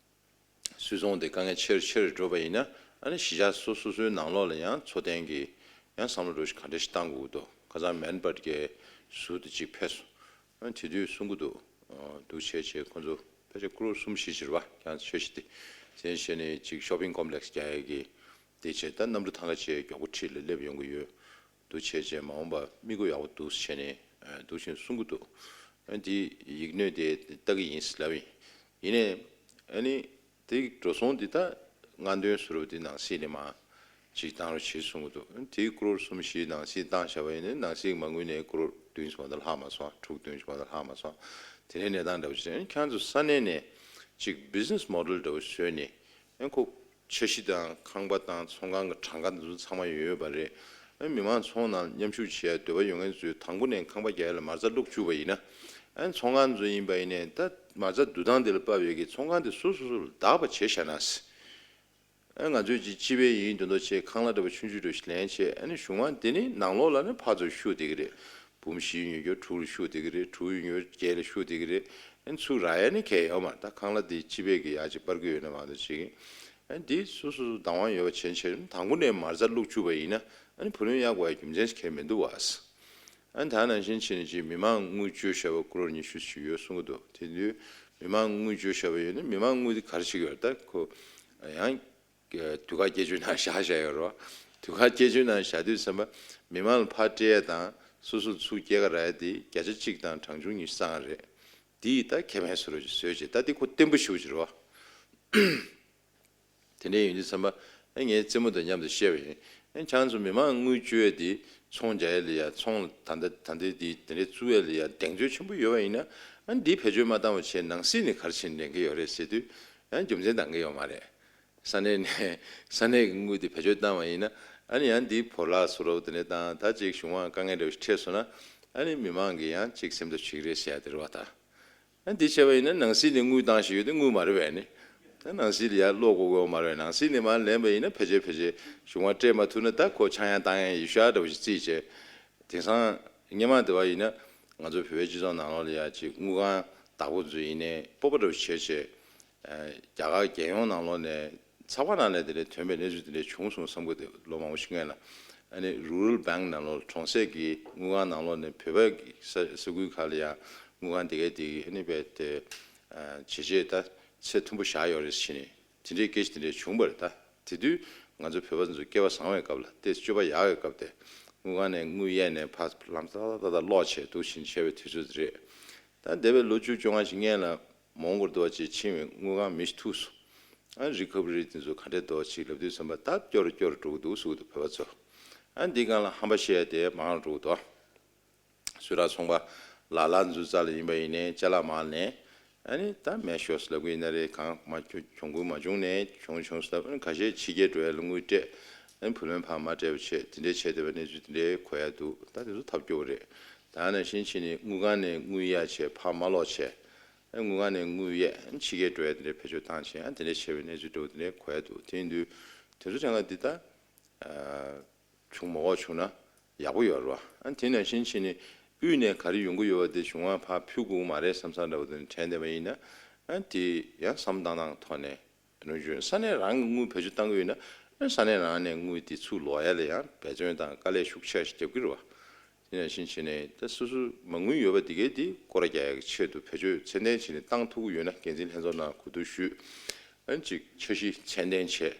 སུད་ཚོང་དེ་དཀའ་ངལ་ཆེ་རུ་ཆེ་རུ་འགྲོ་བ་ཡིན་ན། ཨ་ནི་གཞིས་ཆགས་སོ་སོ་སོའི་ནང་ལོགས་ལ་ཡང་འཚོ་རྟེན་གྱི་ཡང་བསམ་བློ་འདྲ་ཞིག་ག་འདྲ་ཞིག་བཏང་དགོས་འདུག་ཁ་སང་མན་པར་གྱི་ཟུར་དེ་གཅིག་ཕེབས་སོང་། ཨ་དེ་དུས་གསུང་གི་འདུག་འདུག་བྱས་བྱས་ཁོ་ཚོ་ཕལ་ཆེར་ཀོ་རོར་གསུམ་བཞི་ཕྱིར་བ་ཀྱང་ཆོས་ཤིག་དེ། དེ་བྱས་ནས་ཅིག་ཤོ་པིང་ཀོམ་པི་ལེགས་རྒྱག་ཡས་ཀྱི་དེ་བྱས། ད་གནམ་གྲུ་ཐང་ག་བྱས་མགྱོགས་པོ་ཁྲིད་ལ་སླེབས་ཡོང་གི་ཡོད། འདུག་བྱས་བྱས་མ་འོངས་པ་མིག་དགོས་ཡག་པོ་འདུག་བྱས་ནས་འདུག་བཞིན་གསུང་གི་འདུག་ཨ་འདི་ཡིག་སྣོད་དེ་ལྟ་གི་ཡིན་ཟེར་ལབ་ཡིན། ཡིན་ནའི་ཨ་ནི་དེ་འགྲོ་སོང་འདི་ད་ལྔ་འདོན་ཟེར་བ་འདི་ནང་གསེས་ནས་མ་ཅིག་བཏང་རོགས་བྱེད་གསུང་གི་འདུག་དེ་ཀོ་རོར་གསུམ་བཞི་ནང་གསེས་བཏང་བཞག་པ་ཡིན་ན་ནང་གསེས་མ་དངུལ་ནས་ཀོ་རོར་བདུན་ཙམ་མ་གཏོགས་ལྷག་མ་སོང་། དྲུག་བདུན་ཙམ་མ་གཏོགས་ལྷག་མ་སོང་། དེ་འདྲའི་གནས་སྟངས་འདྲ་བོ་ཞིག་རེད། ཁྱེད་ཚོ་ས་གནས་ནས་ཅིག་བི་ཛི་ནེ་སི་མོ་ཌེལ་འདྲ་བོ་བཟོས་ནས། ཨ་ཁོ་འཆར་གཞི་དང་ཁང་པ་དང་ཚོང་ཁང་གི་གྲངས་ཀ་འདི་ཚོ་ཚང་མ་ཡོད་པ་རེད། ཨ་མི་མང་ཚོང་ནང་མཉམ་ཞུགས་བྱེད་ཡ་འདོད་པ་ཡོད་མཁན་ཚོས་དང་པོ་ནས་ཁང་པ་རྒྱག་ཡ་ལ་མ་རྩ་བླུགས་བཅུག་པ་ཡིན་ན། ཨ་ཚོང་ཁང་ཚོ་ཡིན་པ་ཡིན་ནའི་ད་མ་རྩ་བསྡུ་སྟངས་དེ་ལ་དཔག་པའི་གི་ཚོང་ཁང་དེ་སོ་སོ་སོ་ལ་བདག་པ་བྱས་བཞག་ན། ཨ་ང་ཚོས་ཅིག་སྤྱི་པའི་ཡིན་དོན་དུ་བྱས་ཁང་གླ་འདྲ་པོ་ཆུང་ཆུང་འདྲ་ཞིག་ལེན་བྱས། ཨ་ནི་གཞུང་མང་དེ་ནི་ནང་ལོགས་ལ་ནི་ཕར་ཚུར་ཤུགས་དེ་གི་རེད། འབུམ་བཞི་ཉོ་རྒྱུ་དྲུག་ལ་ཤུགས་དེ་གི་རེད། དྲུག་ཉོ་རྒྱུ་བརྒྱད་ལ་ཤུགས་དེ་གི་རེད། ཨ་ནི་ཚུར་རག་ཡ་ནི་གལ་ཡོད་མ་རེད། ད་ཁང་གླ་དེ་སྤྱི་པའི་གི་ཡ་ཅིག་སྤར་གི་ཡོད་ན་མ་གཏོགས་ཅིག་ཨ་ནི་དེ་སོ་སོ་སོ་བདག་དབང་ཡོད་པ་བྱས་བྱས་དང་པོ་ནས་མ་རྩ་བླུགས་བཅུག་པ་ཡིན་ན། ཨ་ནི་བུ་ལོན་གཡར་དགོས་ཡ་རྒྱུ་མཚན་ཞིག་གང་ཡང་མི་འདུག་བ། ཨ་ནི་ད་ནང་བཞིན་བྱས་ནས་ཅིག་མི་མང་དངུལ་བཅོལ་བཞག་པ་ཀོ་རོར་ཉི་ཤུ་ཞིག་ཡོད་གསུང་གི་འདུག་དེ་དུས་མི་མང་དངུལ་བཅོལ་བཞག་པ་ཡོད་ན་མི་མང་དངུལ་དེ་ག་རེ་བྱེད་ཀྱི་ཡོད་རེད། ད་ཁོ་ཡང་དུས་ཁ་སྐྱེལ་ཆུའི་ནང་བཞག་བཞག་ཡོད་རེད་བ། དུས་ཁ་སྐྱེལ་ཆུའི་ནང་བཞག་དུས་ཙམ་པ་མི་མང་ལ་ཕར་སྤྲད་ཡ་དང་སོ་སོ་ཚུར་སྐྱེལ་ག་རག་ཡ་དེ་བརྒྱ་ཆ་གཅིག་དང་གྲངས་ཆུང་ཉི་ཤུ་རྩ་ལྔ་རེད། དེ་ཡིས་ད་ཁེ་ཕན་བཟོ་རོགས་ཅིག་བཟོས་བྱས། ད་དེ་ཁོ་བརྟན་པོ་ཞེ་པོ་ཅིག་རེད་བ། དེ་འདྲ་ཡིན་དུས་ཙམ་པ་ཨ་ངའི་རྩེད་མོ་དང་མཉམ་དུ་བཤད་པ་ཡིན། ཨ་ཁྱེད་ཚོ་མི་མང་དངུལ་བཅོལ་ཡ་དེ་ཚོང་རྒྱག་ཡ་ལ་ཡ། ཚོང་ལ་ད་ལྟ་ད་ལྟའི་དེ་དེ་འདྲའི་བཙུགས་ཡ་ལ་ཡ་གདེང་ཚོད་ཆེན་པོ་ཡོད་པ་ཡིན་ན། ཨ་འདི་བེད་སྤྱོད་མ་བཏང་བ་བྱས་ནང་སྲིད་ནས་ག་རེ་བྱས་ནས་ལེན་གྱི་ཡོད་རེད་ཟེར་དུས་ཡང་རྒྱུ་མཚན་འདང་གི་ཡོད་མ་རེད། ས་གནས་ནས་ས་གནས་ཀྱི་དངུལ་དེ་བེད་སྤྱོད་བཏང་བ་ཡིན་ན། ཨ་ནི་ཡང་འདི་བོར་བརླག་བཟོ་འདྲ་བོ་དེ་འདྲ་དང་། ད་ཅིག་གཞུང་དབང་དཀའ་ངལ་འདྲ་བོ་ཞིག་འཕྲད་སོང་ན། ཨ་ནི་མི་མང་གིས་ཡང་ཅིག་སེམས་ཐབས་བྱེད་ཀྱི་རེད་ཟེར་ཡ་དེ་རེད་བ། ད་ཨ་འདི་བྱས་པ་ཡིན་ན་ནང་སྲིད་ནས་དངུལ་བཏང་བཞིན་ཡོད་དེ་དངུལ་མ་རེད་པས་ནི། ད་ནང་སྲིད་ལ་ཡར་སློག་དགོས་ཀྱི་ཡོད་མ་རེད། ནང་སྲིད་ནས་མར་ལེན་པ་ཡིན་ན་ཕལ་ཆེར་ཕལ་ཆེར་གཞུང་དབང་སྤྲད་མ་ཐུབ་ན་ད་ཁོ་ཆག་ཡང་བཏང་ཡང་ཡོད་ཤག་འདྲ་བོ་ཞིག་རྩིས་བྱས། དེང་སང་སྔོན་མ་དེ་བ་ཡིན་ན་ང་ཚོ་བོད་པའི་སྤྱི་ཚོགས་ནང་ལོགས་ལ་ཡ་ཅིག་དངུལ་ཁང་བདག་པོ་ཚོ་ཡིན་ནའི་སྤོབས་པ་འདྲ་བོ་བྱས་བྱས། ཨ་རྒྱ་གར་རྒྱལ་ཡོངས་ནང་ལོགས་ནས་ཚགས་པར་ནང་ལ་དེ་འདྲའི་ཐོན་པའི་གནས་ཚུལ་དེ་འདྲའི་བྱུང་སོང་བསམ་གི་འདུག་ལོ་མང་པོ་ཞིག་སྔོན་ལ། ཨ་ནི་རུ་རལ་བེང་ནང་ལོགས་གྲོང་གསེབ་ཀྱི་དངུལ་ཁང་ནང་ལོགས་ནས་བོད་པ་གི་ས་ས་ཁུལ་ཁག་ལ་ཡ་དངུལ་ཁང་དེ་གའི་དེ་གི་ཨ་ནི་རྦད་དེ་ཨ་བྱས་རྗེས་ད་ཚད་མཐོན་པོ་བཞག་ཡོད་རེད་ཟེར་ནས་དེ་འདྲའི་སྐད་ཆ་དེ་འདྲའི་བྱུང་བ་རེད། ད་དེ་དུས་ང་ཚོ་བོད་པ་ཚོ་སྐལ་བ་བཟང་བའི་སྐབས་ལ། ཏོག་ཙམ་སྤྱོད་པ་ཡག་པའི་སྐབས་དེ། དངུལ་ཁང་ནས་དངུལ་གཡར་ནས་ཕར་ལམ་ཏག་ཏག་ཏག་ཏག་སློག་བྱས་འདུག་བཞིན་བྱས་པའི་དུས་ཚོད་དེ་རེད། ད་འདས་པའི་ལོ་བཅུ་བཅོ་ལྔ་ཞིག་སྔོན་ལ་མོན་གྷོར་འདྲ་བོ་ཅིག་ཕྱིན་པའི་དངུལ་ཁང་མི་ཞིག་ཐུག་སོང་། ཨ་རི་ཁ་བ་རི་དེ་ཚོ་ག་འདྲས་འདྲ་བོ་ཅིག་ལབ་དུས་ཙམ་པ་ད་སྐྱོ་རུ་སྐྱོ་རུ་འགྲོ་གི་འདུག་ཟེར་གི་འདུག་བོད་པ་ཚོ། ཨ་འདི་སྒང་ལ་ཧམ་པ་བཤད་ཡ་དེ་མང་རུ་འགྲོ་གི་འདུག་སུད་ཊར་ཚོང་པ་ལ་ལ་འཛུལ་རྩ་ལ་ཡིན་པ་ཡིན་ནའི་ཅ་ལག་མར་ལེན། ཨ་ནི་ད་མེད་ཤོག་ཟེར་ལབ་གི་ཡིན་ན་རེད། གང་མ་གྱོང་གུན་མ་བྱུང་ནའི་གྱོང་བྱུང་ཟེར་ལབ། ཨ་ནི་ཁ་ཤས་ཕྱི་རྒྱལ་འགྲོ་ཡ་ལ་དངུལ་སྤྲད། ཨ་ནི་བུ་ལོན་ཕར་མ་སྤྲད་པ་བྱས། དེ་འདྲས་བྱས་བསྡད་པའི་གནས་ཚུལ་དེ་འདྲས་གོ་ཡ་འདུག་ད་དེ་ཚོ་ཐབས་སྐྱོ་བོ་རེད། ད་ནང་བཞིན་བྱས་ནས་དངུལ་ཁང་ནས་དངུལ་གཡར་བྱས་ཕར་མ་སློག་བྱས། ཨ་ནི་དངུལ་ཁང་ནས་དངུལ་གཡར། ཨ་ནི་ཕྱི་རྒྱལ་འགྲོ་ཡ་དེ་འདྲས་བེད་སྤྱོད་བཏང་བྱས། ཨ་ནི་དེ་འདྲས་བྱས་པའི་གནས་ཚུལ་འདྲ་བོ་དེ་འདྲས་གོ་ཡ་འདུག་དེ་ཡིན་དུས་དེ་ཚོ་དྲན་ག་འདི་ད། ཨ། བྱུང་མ་འོག་བྱུང་ན་ཡག་པོ་ཡོད་རེད་བ། ཨ་དེ་ནང་བཞིན་བྱས་ནས་དབུས་ནས་ག་རེ་ཡོང་གི་ཡོད་པ་དེ་གཞུང་དབང་ཕར་ཕུལ་དགོས་ཀྱི་མ་རེད་བསམ་བསམ་འདྲ་བོ་དེ་ནས་དྲན་བསྡད་པ་ཡིན་ན། ཨ་དེ་ཡང་བསམ་བློ་བཏང་སྟངས་ཐོག་ནས་ནོར་འཁྲུལ། ས་གནས་རང་གི་དངུལ་བེད་སྤྱོད་བཏང་གི་ཡོད་ན། ཨ་ས་གནས་རང་ནས་དངུལ་དེ་ཚུར་ལོག་ཡ་ལ་ཡང་འབད་བརྩོན་དང་དཀའ་ལས་ཤུགས་ཆེ་ཞིག་རྒྱབ་ཀྱི་རེད་བ། དེ་ནང་བཞིན་བྱས་ནས་ད་སོ་སོ་མ་དངུལ་ཡོད་པ་དེ་གས་དེ་སྐོར་ར་རྒྱག་ཡ་གི་ཆེད་དུ་བེད་སྤྱོད་ཚད་ལྡན་བྱས་ནས་བཏང་ཐུབ་ཀྱི་ཡོད་ན། འགན་འཛིན་ལྷན་ཚོགས་ནང་གོ་བསྡུར་ཞུས། ཨ་ནི་ཅིག་འཆར་གཞི་ཚད་ལྡན་བྱས།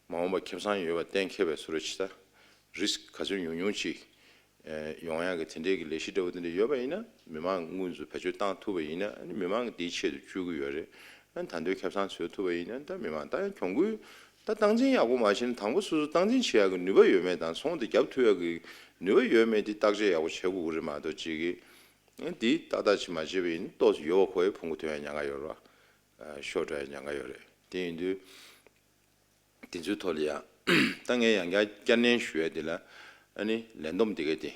མ་འོངས་པ་ཁེ་བཟང་ཡོད་པ་གཏན་འཁེལ་བའི་བཟོ་འདྲ་ཅིག་ད་རི་སི་ཀི་ག་ཚོད་ཉུང་ཉུང་ཅིག་ ཡོང་ཡག་གི་དེ་འདྲའི་གི་ལས་གཞི་འདྲ་བོ་དེ་འདྲ་ཡོད་པ་ཡིན་ན། མི་མང་དངུལ་འཛུགས་བེད་སྤྱོད་བཏང་ཐུབ་པ་ཡིན་ན། ཨ་ནི་མི་མང་གིས་དེའི་ཆེད་དུ་བཅོལ་གྱི་ཡོད་རེད། ཨ་ནི་ད་དུང་ཁེ་བཟང་འཚོལ་ཐུབ་པ་ཡིན་ན། ད་མི་མང་ད་ཡང་གྱོང་གུན་ད་སྟངས་འཛིན་ཡག་པོ་མ་བྱས་ན། དང་པོ་སོ་སོ་སྟངས་འཛིན་བྱེད་ཡག་གི་ནུས་པ་ཡོད་མེད་དང་། ཚོང་དེ་རྒྱབ་ཐུབ་ཡག་གི་ནུས་པ་ཡོད་མེད་དེ་བརྟག་དཔྱད་ཡག་པོ་བྱེད་དགོས་ཀྱི་རེད་མ་གཏོགས། གཅིག་གིས་ཨ་ནི་དེ་ཏག་ཏག་ཅིག་མ་བྱས་པ་ཡིན་ན། ཏོག་ཙམ་ཡོལ་བ་ཁོ་ཡི་ཕུང་པོ་ཐོན་ཡག་ཉེན་ཁ་ཡོད་རེད་བ། ཤོར་འགྲོ་ཡག་ཉེན་ཁ་ཡོད་རེད། དེ་ཡིན་དུས། དེ་ཚོའི་ཐོག་ལ་ཡང་ད་ངས་ཡང་བསྐྱར་བསྐྱར་ནན་ཞུ་ཡ་དེ་ལ། ཨ་ནི་ལས་བསྡོམས་དེ་ག་དེ།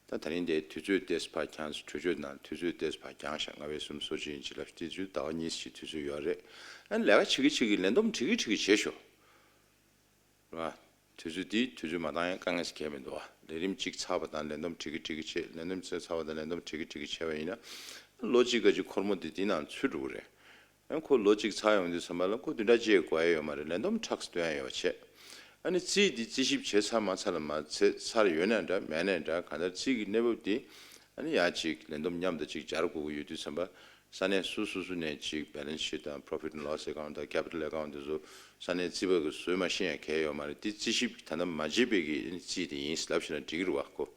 ད་ད་རིང་དེ་དུས་ཚོད་ཏོག་ཙམ་ཕར་འགྱངས་སོང་། གྲོས་ཆོད་ནང་དུས་ཚོད་ཏོག་ཙམ་ཕར་འགྱངས་ཤག་སྔ་བའི་སུམ་སོ་གཅིག་ཡིན་ཅི་ལབ། དེ་ཚོའི་ཟླ་བ་གཉིས་ཤིག་དུས་ཚོད་ཡོད་རེད། ཨ་ནི་ལས་ཀ་བྱེད་ཀྱི་བྱེད་ཀྱི་ལས་བསྡོམས་བྲིས་ཀྱི་བྲིས་ཀྱི་བྱེད་ཤོག་རེད་བ། དུས་ཚོད་དེ་དུས་ཚོད་མ་བཏང་ཡང་དཀའ་ངལ་ཞིག་གང་ཡང་མི་འདུག་བ། ལས་རིམ་གཅིག་ཚར་བ་དང་ལས་བསྡོམས་བྲིས་ཀྱི་བྲིས་ཀྱི་བྱེད། ལས་རིམ་གཅིག་ཚར་བ་དང་ལས་བསྡོམས་བྲིས་ཀྱི་བྲིས་ཀྱི་བྱས་པ་ཡིན་ན། ལོ་གཅིག་ག་ཅིག་འཁོར་མོ་དེ་དེའི་ནང་ཚུད་འགྲོ་གི་རེད། ཡང་ཁོ་ལོ་གཅིག་ཚར་ཡོང་དུས་ཙམ་པ་ལ་ཁོ་བདུན་ཕྲག་གཅིག་དགོས་ཡ་ཡོད་མ་རེད། ལས་བསྡོམས་ཁྲག་སྟོན་ཡ་ཡོད་པ་བྱས། ཨ་ནི་རྩིས་འདི་རྩིས་ཞིབ་བྱས་ཚར་མ་ཚར་ལ་མ་ཚད། ཚར་ཡོད་ན་འདྲ་མེད་ན་འདྲ། གང་ལྟར་རྩིས་ཀྱི་གནས་བབ་འདི་ཨ་ནི་ཡང་ཅིག་ལས་བསྡོམས་མཉམ་དུ་ཅིག་སྦྱར་དགོས་ཀྱི་ཡོད་དུས་ཙམ་པ། ས་གནས་སོ་སོ་སོ་ནས་ཅིག་balance sheet དང་profit and loss account དང་capital account དེ་ཚོ་ས་གནས་རྩིས་པ་གིས་བཟོས་མ་ཤེས་ཡ་གང་ཡང་ཡོད་མ་རེད། འདི་རྩིས་ཞིབ་ད་ལྟ་མ་བྱས་པའི་གི་རྩིས་དེ་ཡིན་ལབ་ཤེས་ན་འགྲིག་གི་རེད་བ། ཁོ་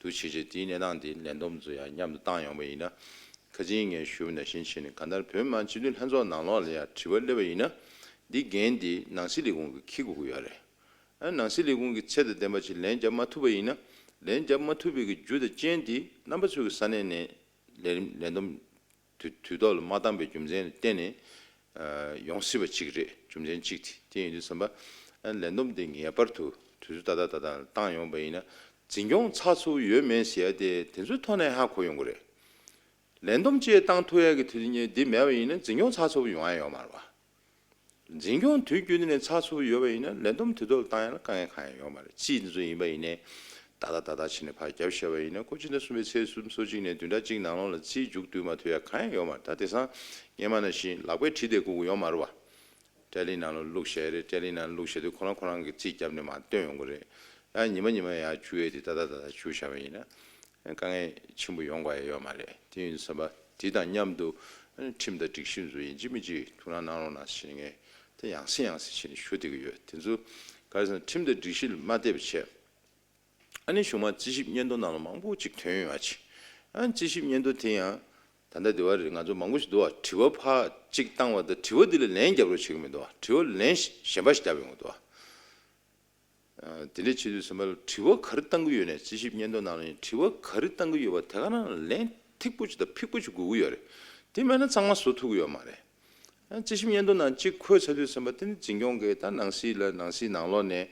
འདུག་བྱས་བྱས་དེའི་གནས་སྟངས་དེ་ལས་བསྡོམས་ཚོ་ཡང་མཉམ་དུ་བཏང་ཡོང་པ་ཡིན་ན། ཁ་སང་ངས་ཞུས་པ་ནང་བཞིན་བྱས་ནས། གང་ལྟར་བོད་མི་མང་སྤྱི་འཐུས་ལྷན་ཚོགས་ནང་ལོགས་ལ་ཡང་དྲི་བ་སླེབས་པ་ཡིན་ན། འདི་འགན་འདི་ནང་སྲིད་ལས་ཁུངས་ཀྱིས་འཁྱེར་དགོས་ཀྱི་ཡོད་རེད། ཨ་ནང་སྲིད་ལས་ཁུངས་ཀྱིས་ཚད་དང་ལྡན་པ་ཅིག་ལན་བརྒྱབ་མ་ཐུབ་པ་ཡིན་ན། ལན་བརྒྱབ་མ་ཐུབ་པའི་གི་རྒྱུ་དང་རྐྱེན་དེ་རྣམ་པ་ཚོ་གི་ས་གནས་ནས་ལས་རིམ་ལས་བསྡོམས་དུས་དུས་ཐོག་ལ་མ་བཏང་པའི་རྒྱུ་མཚན་ལ་བརྟེན་ནས་ཡོང་སྲིད་པ་ཅིག་རེད། རྒྱུ་མཚན་གཅིག་དེ། དེ་ཡིན་དུས་ཙམ་པ། ཨ་ལས་བསྡོམས་དེ་ངེས་པར་དུ་དུས་ཚོད་ཏག་ཏག་ཏག་ཏག་བཏང་ཡོང་པ་ཡིན་ན། འཛིན་སྐྱོང་ཚགས་ཚུད་ཡོད་མེད་ཟེར་ཡ་དེ་དེ་ཚོའི་ཐོག་ནས་ཧ་གོ་ཡོང་གི་རེད། ལས་བསྡོམས་བཅས་བཏང་ཐུབ་ཡ་གི་དུས་ཚོད་འདི་མེད་པ་ཡིན་ན། འཛིན་སྐྱོང་ཚགས་ཚུད་ཡོང་ཡ་ཡོད་མ་རེད་བ། འཛིན་སྐྱོང་དུས་རྒྱུན་དུ་ནས་ཚགས་ཚུད་ཡོད་པ་ཡིན་ན། ལས་བསྡོམས་དུས་ཐོག་ལ་བཏང་ཡ་ལ་དཀའ་ངལ་གང་ཡང་ཡོད་མ་རེད། རྩིས་འདི་ཚོ་ཡིན་པ་ཡིན་ནའི་ཏག་ཏག་ཏག་ཏག་བྱས་ནས་ཕར་བརྒྱབ་བཞག་པ་ཡིན་ན། ཁོ་སྤྱི་ཟླ་གསུམ་པའི་ཚེས་སུམ་ཅུ་སོ་གཅིག་ནས་བདུན་ཕྲག་གཅིག་ནང་ལོགས་ལ་རྩིས་མཇུག་བསྡུ་མ་ཐུབ་ཡ་གང་ཡང་ཡོད་མ་རེད། ད་དེང་སང་སྔོན་མ་ནང་བཞིན་ལག་པས་བྲིས་ཏེ་བསྐུར་དགོས་ཡོད་མ་རེད་བ། ཊེ་ལི་ནང་ལ་བླུགས་བཞག་རེད། ཊེ་ལི་ནང་ལ་བླུགས་བཞག་དུས་ཁོ་རང་ཁོ་རང་གིས་རྩིས་བརྒྱབ་ནས་མར་བཏོན་ཡོང་གི་རེད། ཡང་ཉི་མ་ཉི་མ་ཡར་བཅུག་ཡས་དེ་ཏག་ཏག་ཏག་ཏག་བཅུག་བཞག་པ་ཡིན་ན། དཀའ་ངལ་ཆེན་པོ་ཡོང་དགོས་ཡ་ཡོད་མ་རེད། དེ་ཡིན་དུས་ཙམ་པ་དེ་དང་མཉམ་དུ་ཁྲིམས་དང་སྒྲིག་གཞི་ཚོ་ཡིན་གཅིག་མིན་གཅིག་ཐུགས་སྣང་གནང་རོགས་གནང་ཞེས་ངས་དེ་ཡང་སེ་ཡང་སེ་བྱས་ནས་ཞུ་བསྡད་ཀྱི་ཡོད། དེ་ཚོ་ག་རེ་ཟེར་ན། ཁྲིམས་དང་སྒྲིག་གཞི་ལ་མ་བལྟས་པ་བྱས། ཨ་ནི་གཞུག་མ་རྩིས་ཞིབ་སྙན་ཐོ་ནང་ལ་མང་པོ་ཅིག་ཐོན་ཡོང་བ་ཅིག་ཨ་ནི་རྩིས་ཞིབ་སྙན་ཐོ་དེ་ཡང་ད་ལྟ་དེ་བ་རེད། ང་ཚོ་མང་པོ་ཞིག་འདུག་བ། དྲི་བ་ཕར་ཅིག་བཏང་བ་དང་དྲི་བ་འདི་ལ་ལན་རྒྱབ་རོགས་བྱེད་ཀྱི་མི་འདུག་བ། དྲི་བ་ལན་གཞན་པ་ཞིག་རྒྱབ་ཡོང་གི་འདུག་བ། ཨ། དེ་འདྲ་བྱེད་དུས་ཙམ་པ་ལ་དྲི་བ་ག་རེ་བཏང་གི་ཡོད་ནའི། རྩིས་ཞིབ་སྙན་ཐོ་ནང་ལ་ཡང་དྲི་བ་ག་རེ་བཏང་གི་ཡོད་པ་དེ་ག་རང་ལ་ལན་ཐིག་པོ་ཅིག་དང་ཕིག་པོ་ཅིག་དགོས་ཀྱི་ཡོད་རེད། དེ་མེད་ན་གཙང་མ་བཟོ་ཐུབ་ཀྱི་ཡོད་མ་རེད། ཨ། རྩིས་ཞིབ་སྙན་ཐོ་ནང་གཅིག་འཁོད་ཚར་དུས་ཙམ་པ། དེ་ནི་འཛིན་སྐྱོང་གིས་ད་ནང་སྲིད་ལ། ནང་སྲིད་ནང་ལོགས་ནས།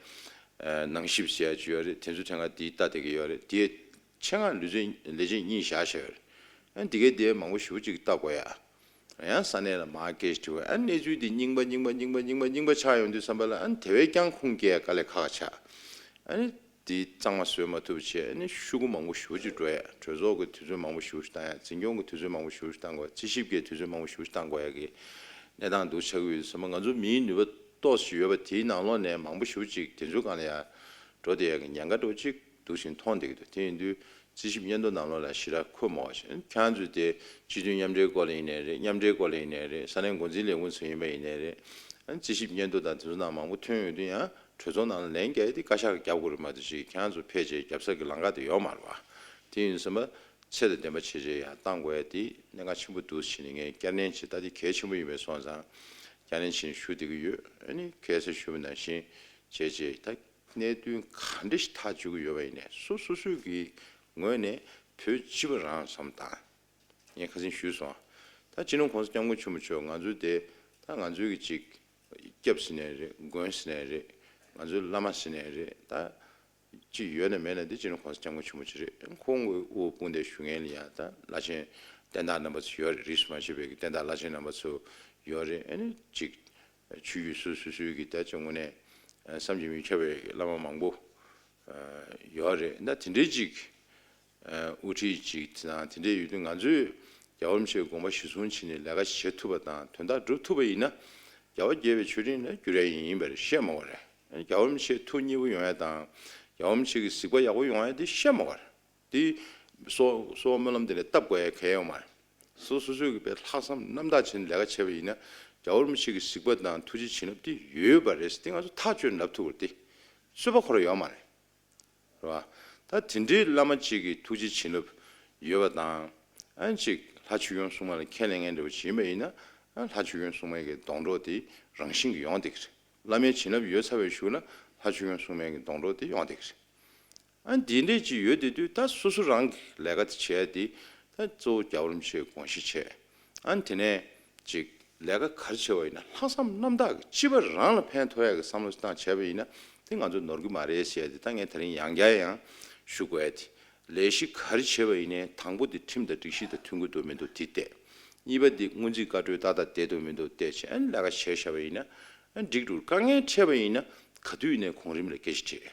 ཨ། ནང་ཞིབ་ཟེར་ཡ་ཅིག་ཡོད་རེད། དེ་ཚོ་ཐད་ཀར་དེའི་ལྟ་བསྡད་ཀྱི་ཡོད་རེད། དེའི་ཆེད་མངགས་ལས་བྱེད་ལས་བྱེད་གཉིས་བཞག་བཞག་ཡོད་རེད། ཨ། འདི་གའི་དེ་མང་པོ་ཞེ་པོ་ཅིག་ལྟ་དགོས་ཡ། ཡང་ས་གནས་ལ་མར་སྐད་ཆ་དྲི་བ། ཨ། གནས་ཚུལ་འདི་རྙིང་པ་རྙིང་པ་རྙིང་པ་རྙིང་པ་རྙིང་པ་ཆགས་ཡོང་དུས་ཙམ་པ་ལ། ཨ། དེ་བས་ཀྱང་ཁུངས་སྐྱེལ་དཀའ་ལས་ཁག་ཁག་ཆགས། ཨ་ནི་འདི་གཙང་མ་བཟོས་མ་ཐུབ་བྱས། ཨ་ནི་ཤོག་གུ་མང་པོ་ཞེ་པོ་ཅིག་འགྲོ་ཡ། གྲོས་ཚོགས་ཀྱི་དུས་ཚོད་མང་པོ་ཞེ་པོ་ཅིག་བཏང་ཡ། འཛིན་སྐྱོང་གི་དུས་ཚོད་མང་པོ་ཞེ་པོ་ཅིག་བཏང་དགོས། རྩིས་ཞིབ་ཀྱི་དུས་ཚོད་མང་པོ་ཞེ་པོ་ཅིག་བཏང་དགོས་ཡ་གི་གནས་སྟངས་འདུག་ཆགས་ཀྱི་ཡོད་དུས་ཙམ་པ། ང་ཚོ་མིའི་ནུས་པ་ཏོག་ཙམ་ཡོད་པ་དེའི་ནང་ལོགས་ནས་མང་པོ་ཞེ་པོ་ཅིག་དེ་ཚོའི་སྒང་ལ་ཡ་འགྲོ་བསྡད་ཡ་གི་ཉེན་ཁ་འདྲ་བོ་ཅིག་འདུག་བཞིན་མཐོང་བསྡད་ཀྱི་འདུག་དེ་ཡིན་དུས། རྩིས་ཞིབ་སྙན་ཐོ་ནང་ལོགས་ལ་ཞེ་དྲག་འཁོད་མེད་པ་ཞིག་ཁྱེད་རང་ཚོས་དེ་སྤྱི་མཐུན་མཉམ་འབྲེལ་སྐོར་ལ་ཡིན་ནའི་རེད། མཉམ་འབྲེལ་སྐོར་ལ་ཡིན་ནའི་རེད། ས་གནས་འགོ་འཛིན་ལས་ཁུངས་ཚོ་ཡིན་པ་ཡིན་ནའི་རེད། ཨ། རྩིས་ཞིབ་སྙན་ཐོ་དང་དེ་ཚོ་ནང་མང་པོ་ཐོན་ཡོང་དུས་ཡང་གྲོས་ཚོགས་ནང་ལ་ལན་རྒྱག་ཡ་དེ་བཀའ་ཤག་གིས་རྒྱབ་དགོས་རེད་མ་གཏོགས། ཅིག་ཁྱེད་རང་ཚོ་ཕལ་ཆེར་རྒྱབ་ས་གི་ལམ་ཁ་དེ་ཡོད་མ་རེད་བ། དེ་ཡིན་ཙམ་པ་ཚད་དང་ལྡན་པ་བྱས་བྱས་ཡར་བཏང་དགོས་ཡ་དེ་གནད་འགག་ཆེན་པོ་འདུག་ཟེར་ནས་ངས་བསྐྱར་ནན་བྱས། ད་དེ་གལ་ཆེན་པོ་ཡིན་པས་སོང་ཙང་བསྐྱར་ནན་བྱས་ནས་ཞུ་བསྡད་ཀྱི་ཡོད། ཨ་ནི་ཁ་སང་ཞུས་པ་ནང་བཞིན་བྱས་བྱས་ད། གནད་དོན་ག་འདྲ་ཞིག་ཐག་གཅོད་ཀྱི་ཡོད་པ་ཡིན་ནའི། སོ་སོ་སོའི་གི་ངོས་ནས་བོད་སྤྱི་པ་རང་བསམ་བཏང་། ངས་ཁ་སང་ཞུས་སོང་། ད་སྤྱི་ནོར་༸གོང་ས་༸སྐྱབས་མགོན་ཆེན་པོ་མཆོག་ང་ཚོའི་དེ། ད་ང་ཚོའི་གི་ཅིག་སྐྱབས་ཟེར་ནའི་རེད། མགོན་ཟེར་ནའི་རེད། ང་ཚོའི་བླ་མ་ཟེར་ནའི་རེད། ད་ཅིག་ཡོད་ན་མེད་ན་དེ་སྤྱི་ནོར་༸གོང་ས་༸སྐྱབས་མགོན་ཆེན་པོ་མཆོག་རེད། ཁོང་གི་དབུ་དཔུང་སྡེ་ཞུ་མཁན་ལ་ཡང་ད་བླ་ཆེན་བསྟན་བདག་རྣམ་པ་ཚོ་ཡོད་རེད། རིས་སུ་མ་ཆད་པའི་གི་བསྟན་བདག་བླ་ཆེན་རྣམ་པ་ཚོ་ཡོད་རེད། ཨ་ནི་ཅིག་ཆོས་བརྒྱུད་སོ་སོ་སོའི་གི་ད་ཅིག་དངོས་གནས་བསམ་གྱིས་མི་ཁྱབ་པའི་བླ་མ་མང་པོ་ཡོད་རེད། ད་དེ་འདྲའི་ཅིག་དབུ་ཁྲིད་ཅིག་དེ་དང་དེ་འདྲའི་ཡོད་དུས། ང་ཚོས་རྒྱལ་བ་རིན་པོ་ཆེའི་དགོངས་པ་གཞིར་བཟུང་བྱས་ནས་ལས་ཀ་བྱེད་ཐུབ་པ་དང་དོན་དག་སྒྲུབ་ཐུབ་པ་ཡིན་ན། རྒྱལ་བ་དགྱེས་པའི་མཆོད་སྤྲིན་ལ་འགྱུར་ཡ་ཡིན་པ་རེད། བཤད་མ་དགོས་རེད། རྒྱལ་བ་རིན་པོ་ཆེའི་ཐུགས་མཉེས་པོ་ཡོང་ཡ་དང་། རྒྱལ་བ་རིན་པོ་ཆེ་གི་གཟིགས་པ་ཡག་པོ་ཡོང་ཡ་དེ་བཤད་མ་དགོས་རེད། དེ་གསོལ་གསོལ་བ་སྨོན་ལམ་དེ་ལ་བཏབ་དགོས་ཡ་གང་ཡང་ཡོད་མ་རེད། སོ་སོ་སོའི་གི་དཔེ་ལྷག་བསམ་རྣམ་དག་བྱས་ནས་ལས་ཀ་བྱས་པ་ཡིན་ན། རྒྱལ་བ་རིན་པོ་ཆེ་གི་གཟིགས་པ་དང་ཐུགས་རྗེ་བྱིན་རླབས་དེ་ཡོད་པ་རེད། དེ་ང་ཚོ་ཐག་གཅོད་ལབ་ཐུབ་པ་དེ་རྩོད་པ་ཁོ་རང་ཡོད་མ་རེད། རེད་བ། ད་དེ་འདྲའི་བླ་མ་གཅིག་གི་ཐུགས་རྗེ་བྱིན་རླབས་ཡོད་པ་དང་། ཨ་གཅིག་ལྷ་ཆོས་སྐྱོང་སྲུང་མ་ལ་ཁས་ལེན་མཁན་འདྲ་བོ་ཅིག་ཡིན་པ་ཡིན་ན། ཨ་ལྷ་ཆོས་སྐྱོང་སྲུང་མའི་གི་སྡོང་གྲོགས་དེ་རང་བཞིན་གྱིས་ཡོང་བསྡད་ཀྱི་རེད། བླ་མའི་བྱིན་རླབས་ཡོད་ཚར་བའི་གཞུག་ལ་ལྷ་ཆོས་སྐྱོང་སྲུང་མའི་གི་སྡོང་གྲོགས་དེ་ཡོང་བསྡད་ཀྱི་རེད། ཨ་འདི་འདྲས་ཅིག་ཡོད་དེ་དུས། ད་སོ་སོ་རང་གི་ལས་ཀ་དེ་བྱས་ཏེ། ད་གཙོ་བོ་རྒྱལ་བ་རིན་པོ་ཆེའི་དགོངས་གཞི་བྱས། ཨ་དེ་ནས་ཅིག་ལས་ཀ་ག་རེ་བྱས་པ་ཡིན་ན་ལྷག་བསམ་རྣམ་དག་གིས་སྤྱི་པ་རང་ལ་ཕན་ཐོགས་ཡག་གི་བསམ་བློ་བཏང་བྱས་པ་ཡིན་ན། དེ་ང་ཚོ་ནོར་གི་མ་རེད་ཟེར་ཡ་དེ་ད་ངས་དེ་རིང་ཡང་བསྐྱར་ཡང་ཞུ་དགོས་ཡ་དེ། ལས་གཞི་ག་རེ་བྱས་པ་ཡིན་ནའི་དང་པོ་དེ་ཁྲིམས་དང་སྒྲིག་གཞི་དང་མཐུན་གྱི་འདུག་མི་འདུག་དེ་བལྟས། གཉིས་པ་དེ་སྔོན་རྩིས་བཀའ་འཁྲོལ་ཏག་ཏག་བསྡད་འདུག་མི་འདུག་བལྟས་བྱས། ཨ་ནི་ལས་ཀ་བྱས་བཞག་པ་ཡིན་ན། ཨ་འགྲིག་འགྲོ། དཀའ་ངལ་འཕྲད་པ་ཡིན་ན་ག་དུས་ཡིན་ནའི་གོང་རིམ་ལ་སྐད་ཆ་དྲིས།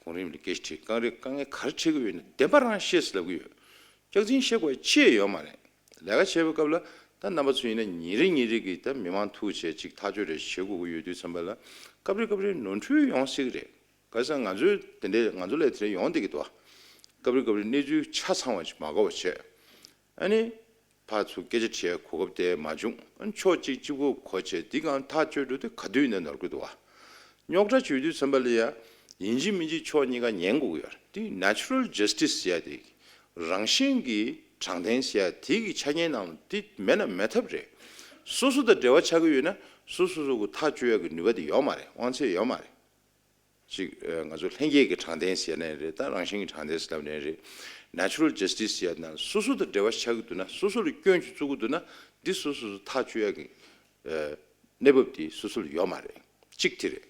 གོང་རིམ་ལ་སྐད་ཆ་དྲིས། དཀའ་ངལ་དཀའ་ངལ་ག་རེ་འཕྲད་ཀྱི་ཡོད་ན་བདེན་པ་རང་བཤད་ཟེར་ལབ་ཀྱི་ཡོད། སྐྱག་རྫུན་བཤད་དགོས་ཅི་ཡང་ཡོད་མ་རེད། ལས་ཀ་བྱེད་པའི་སྐབས་ལ་ད་རྣམ་པ་ཚོ་ཡིན་ན་ཉིན་རེ་ཉིན་རེ་གི་ད་མི་མང་ཐུག་བྱས་ཅིག་ཐག་གཅོད་རེ་བྱེད་དགོས་ཀྱི་ཡོད་དུས་ཙམ་པ་ལ། སྐབས་རེ་སྐབས་རེ་ནོར་འཁྲུལ་ཡོང་སྲིད་ཀྱི་རེད། ག་ས་ང་ཚོའི་དེ་འདྲའི་ང་ཚོ་ལ་དེ་འདྲ་ཡོང་བསྡད་ཀྱི་འདུག་སྐབས་རེ་སྐབས་རེ་གནས་ཚུལ་ཆ་ཚང་བ་ཅིག་མ་གོ་བ་བྱས། ཨ་ནི། ཕར་ཚུར་སྐད་ཆ་དྲིས་གོ་སྐབས་དེ་མ་བྱུང་། ཕྱོགས་གཅིག་གཅིག་པོ་གོ་བྱས་འདི་གང་ཐག་གཅོད་འགྲོ་དུས་ག་དུས་ནས་ནོར་གི་འདུག་བ། རྙོག་དྲ་བྱུང་དུས་ཙམ་པ་ལ་ཡ། ཡིན་གཅིག་མིན་གཅིག་ཕྱོགས་གཉིས་ཀ་ཉན་དགོས་ཀྱི་ཡོད་རེད། དེ་ནེ་ཅུ་རལ་ཇས་ཊི་སི་ཟེར་ཡ་དེ། རང་བཞིན་གྱི་དྲང་བདེན་ཟེར་ཡ་དེ་གི་ཆ་རྐྱེན་ནང་དེ་མེད་ན་མེད་ཐབས་རེད། སོ་སོ་དང་འབྲེལ་བ་ཆགས་ཀྱི་ཡོད་ན་སོ་སོ་སོ་གི་ཐག་གཅོད་ཡ་གི་ནུས་པ་དེ་ཡོད་མ་རེད། དབང་ཚད་ཡོད་མ་རེད། ཅིག་ཨ་ང་ཚོ་ལྷན་སྐྱེས་ཀྱི་དྲང་བདེན་ཟེར་ནའི་རེད། ད་རང་བཞིན་གྱི་དྲང་བདེན་ཟེར་ལབ་ནའི་རེད། ནེ་ཅུ་རལ་ཇས་ཊི་སི་ཟེར་ཡ་དེ་ན་སོ་སོ་དང་འབྲེལ་བ་ཆགས་ཀྱི་འདུག་ན། སོ་སོ་ལ་སྐྱོན་ཅིག་བཙུགས་ཀྱི་འདུག་ན། འདི་སོ་སོ་སོ་ཐག་གཅོད་ཡ་གི་ཨ་གནས་བབ་དེ་སོ་སོ་ལ་ཡོད་མ་རེད། གཅིག་དེ་རེད།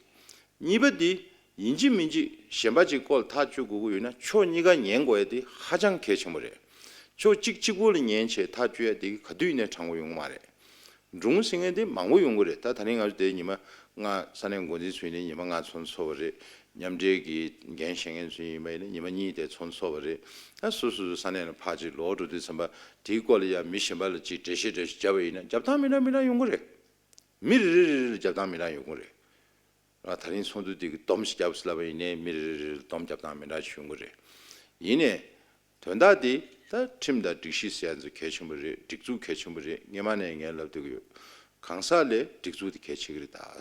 གཉིས་པ་དེ། ཡིན་གཅིག་མིན་གཅིག་གཞན་པ་ཅིག་སྐོར་ལ་ཐག་གཅོད་དགོས་ཀྱི་ཡོད་ན་ཕྱོགས་གཉིས་ཀ་ཉན་དགོས་ཡ་དེ་ཧ་ཅང་གལ་ཆེན་པོ་རེད། ཕྱོགས་གཅིག་གཅིག་པོ་ལ་ཉན་བྱས་ཐག་གཅོད་ཡ་དེ་ག་དུས་ནས་དྲང་པོ་ཡོང་གི་མ་རེད། སྒྲུང་ཟེར་མཁན་དེ་མང་པོ་ཡོང་གི་རེད། ད་ད་རིང་ང་ཚོ་དེ་ཉི་མ་ལྔ་ས་གནས་འགོ་འཛིན་ཚོ་ཡིན་ནའི་ཉི་མ་ལྔ་ཚོགས་འདུ་ཚོགས་པ་རེད། མཉམ་འབྲེལ་གྱི་འགན་བཞེས་མཁན་ཚོ་ཡིན་པ་ཡིན་ན་ཉི་མ་གཉིས་དེ་ཚོགས་འདུ་ཚོགས་པ་རེད། ད་སོ་སོ་སོ་ས་གནས་ལ་ཕར་ཅིག་ལོག་འགྲོ་དུས་ཙམ་པ་དེའི་སྐོར་ལ་ཡང་མི་གཞན་པ་ལ་ཅིག་འགྲེལ་བཤད་འགྲེལ་བཤད་བརྒྱབ་པ་ཡིན་ན་རྒྱབ་སྟངས་མི་འདྲ་མི་འདྲ་ཡོང་གི་རེད། མི་རེ་རེ་རེ་རེ་ལ་རྒྱབ་སྟངས་མི་འདྲ་ཡོང་གི་རེད། ཨ་ད་རིང་ཚོགས་འདུ་འདི་གི་སྡོམ་ཞིག་བརྒྱབ་ཟེར་ལབ་པ་ཡིན་ནའི་མི་རེ་རེ་རེ་ལ་སྡོམ་རྒྱབ་སྟངས་མི་འདྲ་ཞིག་ཡོང་གི་རེད། ཡིན་ནའི། དོན་དག་འདི་ད་ཁྲིམས་དང་སྒྲིག་གཞི་ཟེར་ཡ་ཚོ་གལ་ཆེན་པོ་རེད། སྒྲིག་འཛུགས་གལ་ཆེན་པོ་རེད། སྔོན་མ་ནས་ངས་ལབ་སྡོད་ཀྱི་ཡོད། གང་ཟག་ལས་སྒྲིག་འཛུགས་དེ་གལ་ཆེ་གི་རེད་ད།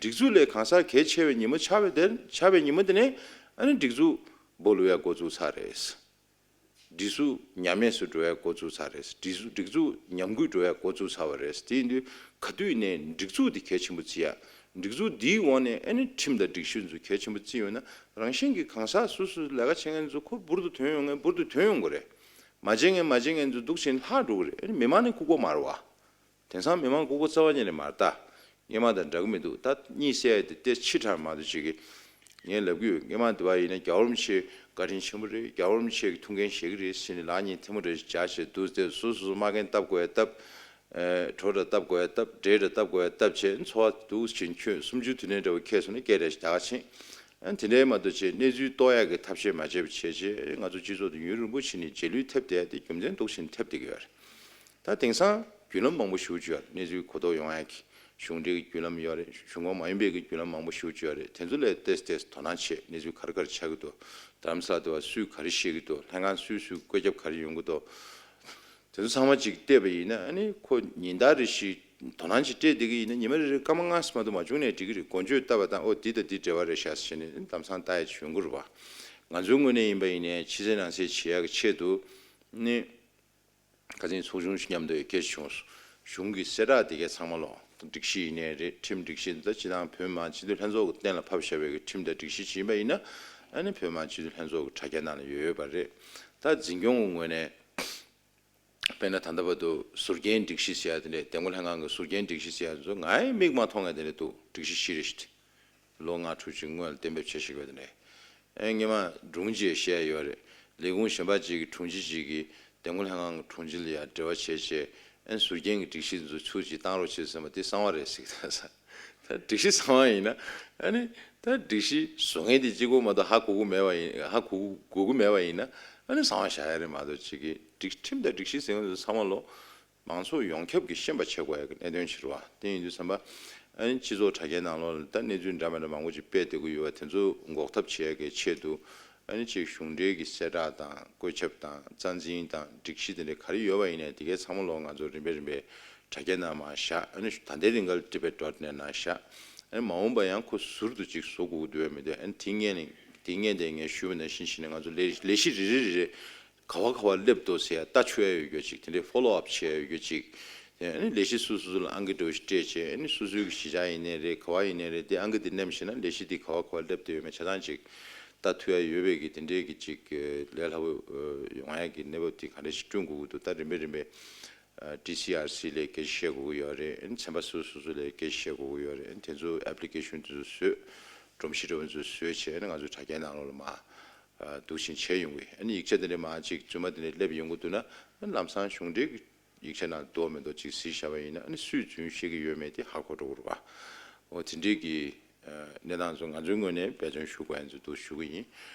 སྒྲིག་འཛུགས་ལས་གང་ཟག་གལ་ཆེ་བའི་ཉིན་མོ་ཆགས་པའི་དེ་ཆགས་པའི་ཉིན་མོ་དེ་ནས་ཨ་ནི་སྒྲིག་འཛུགས་སྦོ་ལུ་ཡ་འགོ་བཙུགས་ཚར་རེད། སྒྲིག་འཛུགས་ཉམས་དམས་སུ་འགྲོ་ཡ་འགོ་བཙུགས་ཚར་རེད། སྒྲིག་འཛུགས་སྒྲིག་འཛུགས་ཉམས་རྒུད་འགྲོ་ཡ་འགོ་བཙུགས་ཚར་བ་རེད། དེ་ཡིན་དུས་ག་དུས་ནས་སྒྲིག་འཛུགས་འདི་གལ་ཆེན་པོ་བརྩི་ཡ། སྒྲིག་འཛུགས་འདིའི་འོག་ནས་ཨ་ནི་ཁྲིམས་དང་སྒྲིག་གཞི་ཚོ་གལ་ཆེན་པོ་བརྩི་ཡོད་ན། རང་བཞིན་གྱིས་གང་ཟག་སོ་སོའི་ལས་ཀ་བྱེད་མཁན་ཚོ་ཁོ་འབུར་དུ་ཐོན་ཡོང་མཁན་འབུར་དུ་ཐོན་ཡོང་གི་རེད། མ་བྱེད་མཁན་མ་བྱེད་མཁན་ཚོ་སྡུག་ཕྱིན་ལྷག་འགྲོ་གི་རེད། ཨ་ནི་མི་མང་ནི་ལྐུགས་པ་མ་རེད་བ། དེང་སང་མི་མང་ལྐུགས་པ་རྩ་བ་ཉིད་ནས་མ་རེད་ད། སྔོན་མ་དང་འདྲ་གི་མི་འདུག་ད་གཉིད་སད་ཡ་དེ་ཏོག་ཙམ་ཕྱི་དྲགས་མ་གཏོགས་ཅིག་གི། ངས་ལབ་ཀྱི་ཡོད། སྔོན་མ་དེ་བ་ཡིན་ན་རྒྱལ་བ་རིན་པོ་ཆེ་བཀའ་དྲིན་ཆེན་པོ་རེད། རྒྱལ་བ་རིན་པོ་ཆེ་གི་ཐུགས་འགན་བཞེས་ཀྱི་རེད་ཟེར་ནས་ལག་གཉིས་ཐལ་མོ་སྦྲེལ་བཞག་བྱས་འདུག་སྟེ། སོ་སོ་སོ་མ་རྒན་བཏབ་དགོས་ཡ་བཏབ། ཨེ་གྲོ་འདྲ་བཏབ་དགོས་ཡ་བཏབ། འབྲས་འདྲ་བཏབ་དགོས་ཡ་བཏབ་བྱས། འཚོ་བ་འདུག་ཕྱིན་ཁྱོད་སུམ་ཅུ་དུས་ནས་འདྲ་བོ་ཁེལ་སོང་ན་སྐད་རེ་ཞིག་རྒྱག་ཕྱིན། ཨ་དེ་འདྲའི་མ་གཏོགས་བྱས་གནས་ཚུལ་རྟོགས་ཡག་གི་ཐབས་ཤེས་མ་བྱས་པ་བྱས་བྱས། ང་ཚོ་སྤྱི་ཚོགས་དུ་ཡུན་རིང་པོ་ཕྱིན་ནས་རྗེས་ལུས་ཐེབས་བསྡད་ཡ་དེ་རྒྱུ་མཚན་འདུག་ཕྱིན་ཐེབས་བསྡད་ཀྱི་ཡོད་རེད། ད་དེང་སང་བརྒྱུད་ལམ་མང་པོ་ཞེ་པོ་ཅིག་ཡོད་རེད། གནས་ཚུལ་གོ་རྟོགས་ཡོང་ཡག་གི་གཞུང་འབྲེལ་གྱི་བརྒྱུད་ལམ་ཡོད་རེད། གཞུང་ཁོངས་མ་ཡིན་པའི་གི་བརྒྱུད་ལམ་མང་པོ་ཞེ་པོ་ཅིག་ཡོད་རེད། དེ་ཚོ་ལ་ཏོག་ཙམ་ཏོག་ཙམ་དོ་སྣང་བྱས། གནས་ཚུལ་ག་རེ་ག་རེ་ཆགས་ཀྱི་འདུག་རྡ་རམ་ས་ལ་དེ་བ་སུས་ག་རེ་བཤད་ཀྱི་འདུག་ལྷན་ཁང་སུས་སུས་བཀོད་ཁྱབ་ག་རེ་ཡོང་གི་འདུག་དེ་ཚོ་ཚང་མ་ཅིག་བལྟས་པ་ཡིན་ན། ཨ་ནི་ཁོ་ཉིན་ལྟར་རེ་བཞིན་དོ་སྣང་ཅིག་སྤྲད་བསྡད་ཀྱི་ཡིན་ན། ཉི་མ་རེ་རེ་སྐར་མ་ལྔ་ཙམ་མ་གཏོགས་མ་བྱུང་ནའི་འགྲིག་གི་རེད། འགོ་བརྗོད་བཏབ་པ་དང་། ཨོ་འདི་དང་འདི་འབྲེལ་བ་རེད་ཤག་ཟེར་ནས་ལམ་སང་ལྟ་ཡ་ཅིག་ཡོང་གི་རེད་བ། ང་ཚོའི་ངོས་ནས་ཡིན་པ་ཡིན་ནའི་ཕྱི་གསལ་ནང་གསལ་བྱེད་ཡག་གི་ཆེད་དུ་ནི། ཁ་སང་ཚོགས་ཆུང་ཞིག་མཉམ་དུ་སྐད་ཆ་བྱུང་སོང་། གཞུང་གི་གསལ་བསྒྲགས་དེ་གའི་ཚང་མ་ལོག་སྒྲིག་གཞི་ཡིན་ནའི་རེད། ཁྲིམས་སྒྲིག་གཞི་འདི་ལྟ་སྤྱི་བཏང་བོད་མི་མང་སྤྱི་འཐུས་ལྷན་ཚོགས་ཀྱི་གཏན་ལ་ཕབ་བཞག་པའི་གི་ཁྲིམས་དང་སྒྲིག་གཞི་ཅིག་ཡིན་པ་ཡིན་ན། ཨ་ནི་བོད་མི་མང་སྤྱི་འཐུས་ལྷན་ཚོགས་ཀྱི་དྲ་རྒྱ་ནང་ལ་ཡོད་ཡོད་པ་རེད། ད་འཛིན་སྐྱོང་གི་ངོས་ནས་དཔེར་ན་ད་ལྟ་བར་དུ་ཟུར་རྒྱན་སྒྲིག་གཞི་ཟེར་ཡ་དེ་འདྲས། འདེམས་བསྐོ་ལྷན་ཁང་གི་ཟུར་རྒྱན་སྒྲིག་གཞི་ཟེར་ཡ་དེ་ཚོ་ངའི་མིག་མ་མཐོང་མཁན་དེ་འདྲས་འདུག་སྒྲིག་གཞི་བཞི་རེ་ཞིག་ལོ་ལྔ་དྲུག་ཅིག་སྔོན་ལ་གཏན་འབེབས་བྱས་བཞག་ཡོད་དེ་འདྲས། ཨེ་སྔོན་མ་སྒྲུང་ཅིག་བཤད་ཡོད་རེད། ལས་ཁུངས་གཞན་པ་ཅིག་གི་དྲུང་ཆེ་ཅིག་གིས་འདེམས་བསྐོ་ལྷན་ཁང་གི་དྲུང་ཆེ་ལ་ཡང་འབྲེལ་བ་བྱས་བྱས། ཨེ་ཟུར་རྒྱན་གྱི་སྒྲིག་གཞི་འདི་ཚོ་ཚུར་ཅིག་བཏང་རོགས་བྱེད་ཟེར་བ་དེ་གསང་བ་རེད་ཟེར་གི་འདུག་ད་སྒྲིག་གཞི་གསང་བ་ཡིན་ན། ཨ་ནི་ད་སྒྲིག་གཞི་བཟོ་མཁན་དེ་གཅིག་པོ་མ་གཏོགས་ཧ་གོ་གི་མེད་པ་ཡིན། ཧ་གོ་གོ་གི་མེད་པ་ཡིན་ན། ཨ་ནི་གསང་བ་བཞག་ཡ་རེད་མ་གཏོགས། ཅིག་གི་སྒྲིག་ཁྲིམས་དང་སྒྲིག་གཞི་ཟེར་མཁན་དེ་ཚོ་ཚང་མ་ལོ། མང་ཚོགས་ཡོངས་ཁྱབ་ཀྱིས་ཤེས་པ་བྱེད་དགོས་ཡ་གི་གནད་དོན་ཞིག་རེད་བ། དེ་ཡིན་དུས་ཙམ་པ། ཨ་ནི་སྤྱི་ཚོགས་དྲ་རྒྱའི་ནང་ལོགས་ལ་ད་གནས་ཚུལ་འདྲ་མི་འདྲ་མང་པོ་ཅིག་སྤེལ་བསྡད་ཀྱི་ཡོད་པ་དེ་ཚོ་འགོག་ཐབས་བྱེད་ཡ་གི་ཆེད་དུ། ཨ་ནི་ཅིག་གཞུང་འབྲེལ་གྱི་གསལ་བསྒྲགས་དང་བཀོད་ཁྱབ་དང་རྩ་འཛིན་དང་སྒྲིག་གཞི་དེ་འདྲ་ག་རེ་ཡོད་པ་ཡིན་ནའི་དེ་གའི་ཚང་མ་ལོག་ང་ཚོ་རིམ་པས་རིམ་པས་དྲ་རྒྱའི་ནང་མར་བཞག་ཨ་ནི་ད་ལྟའི་རིང་ག་ལ་ཊི་བེཊ་ཌོཊ་ནེཊ་ནང་བཞག་ཨ་ནི་མ་འོངས་པ་ཡང་ཁོ་ཟུར་དུ་ཅིག་བཟོ་དགོས་ཀྱི་འདུག་པས་མི་འདུག་ཨ་ནི་དེ་སྔོན་ནས་ དེ་སྔོན་དེ་ངས་ཞུས་པ་ནང་བཞིན་བྱས་ནས་ང་ཚོ་ལས་ལས་གཞི་རེ་རེ་རེ་རེ་ག་བ་ག་བར་སླེབས་འདུག་ཟེར་ཡ་ལྟ་ཆོག་ཡ་ཡོད་རྒྱུ་ཅིག་དེ་འདྲའི་ཕོ་ལོ་ཨབ་བྱེད་ཡ་ཡོད་རྒྱུ་ཅིག་ཨ་ནི་ལས་གཞི་སོ་སོ་སོ་ལ་ཨང་ཀི་འདྲ་བོ་ཞིག་སྤྲད་བྱས། ཨ་ནི་སོ་སོའི་གི་གཞིས་ཆགས་ཡིན་ནའི་རེད། ག་བ་ཡིན་ནའི་རེད། དེ་ཨང་ཀི་དེ་ནེམ་བྱས་ན་ལས་གཞི་དེ་ག་བ་ག་བར་སླེབས་བསྡད་ཡོད་མེད་ཆ་ཚང་ཅིག་ལྟ་ཐུབ་ཡ་ཡོད་པའི་གི་དེ་འདྲའི་གི་ཅིག་ལས་སླ་པོ་ཡོང་ཡ་གི་གནས་བབ་དེ་ག་འདྲ་ཞིག་བསྐྲུན་དགོས་ཀྱི་འདུག་ད་རིམ་པས་རིམ་པས། ཨ། ཌི་སི་ཨར་སི་ལ་སྐད་ཆ་བཤད་དགོས་ཀྱི་ཡོད་རེད། ཨ་ནི་ཚན་པ་སོ་སོ་སོ་ལ་སྐད་ཆ་བཤད་དགོས་ཀྱི་ཡོད་རེད། ཨ་ནི་དེ་ཚོ་ཨེབ་ལི་ཀེ་ཤོན་དེ་ཚོ་བཟོས། སྒྲོམ་གཞི་འདྲ་བོ་ཚོ་བཟོས་བྱས་ནས་ང་ཚོའི་དྲ་རྒྱའི་ནང་ལོགས་ལ་མར་འདུག་བཞིན་བྱས་ཡོང་གི། ཨ་ནི་ཡིག་ཆ་དེ་འདྲ་མར་ཅིག་རྫུན་མ་དེ་འདྲ་སླེབས་ཡོང་གི་འདུག་ན། ཨ་ནི་ལམ་སང་གཞུང་འབྲེལ་གྱི་ཡིག་ཆ་ནང་འདུག་མི་འདུག་ཅིག་གཟིགས་བཞག་པ་ཡིན་ན། ཨ་ནི་སུས་རྫུན་བཤད་ཀྱི་ཡོད་མེད་དེ་ཧ་གོ་འགྲོ་གི་རེད་པ། འོ་དེ་འདྲའི་གི་གནས་སྟངས་ཚོ་ང་ཚོའི་ངོས་ནས་འབད་བརྩོན་ཞུ་དགོས་ཡ་ཚོ་འདུག་ཞུ་གི་ཡིན།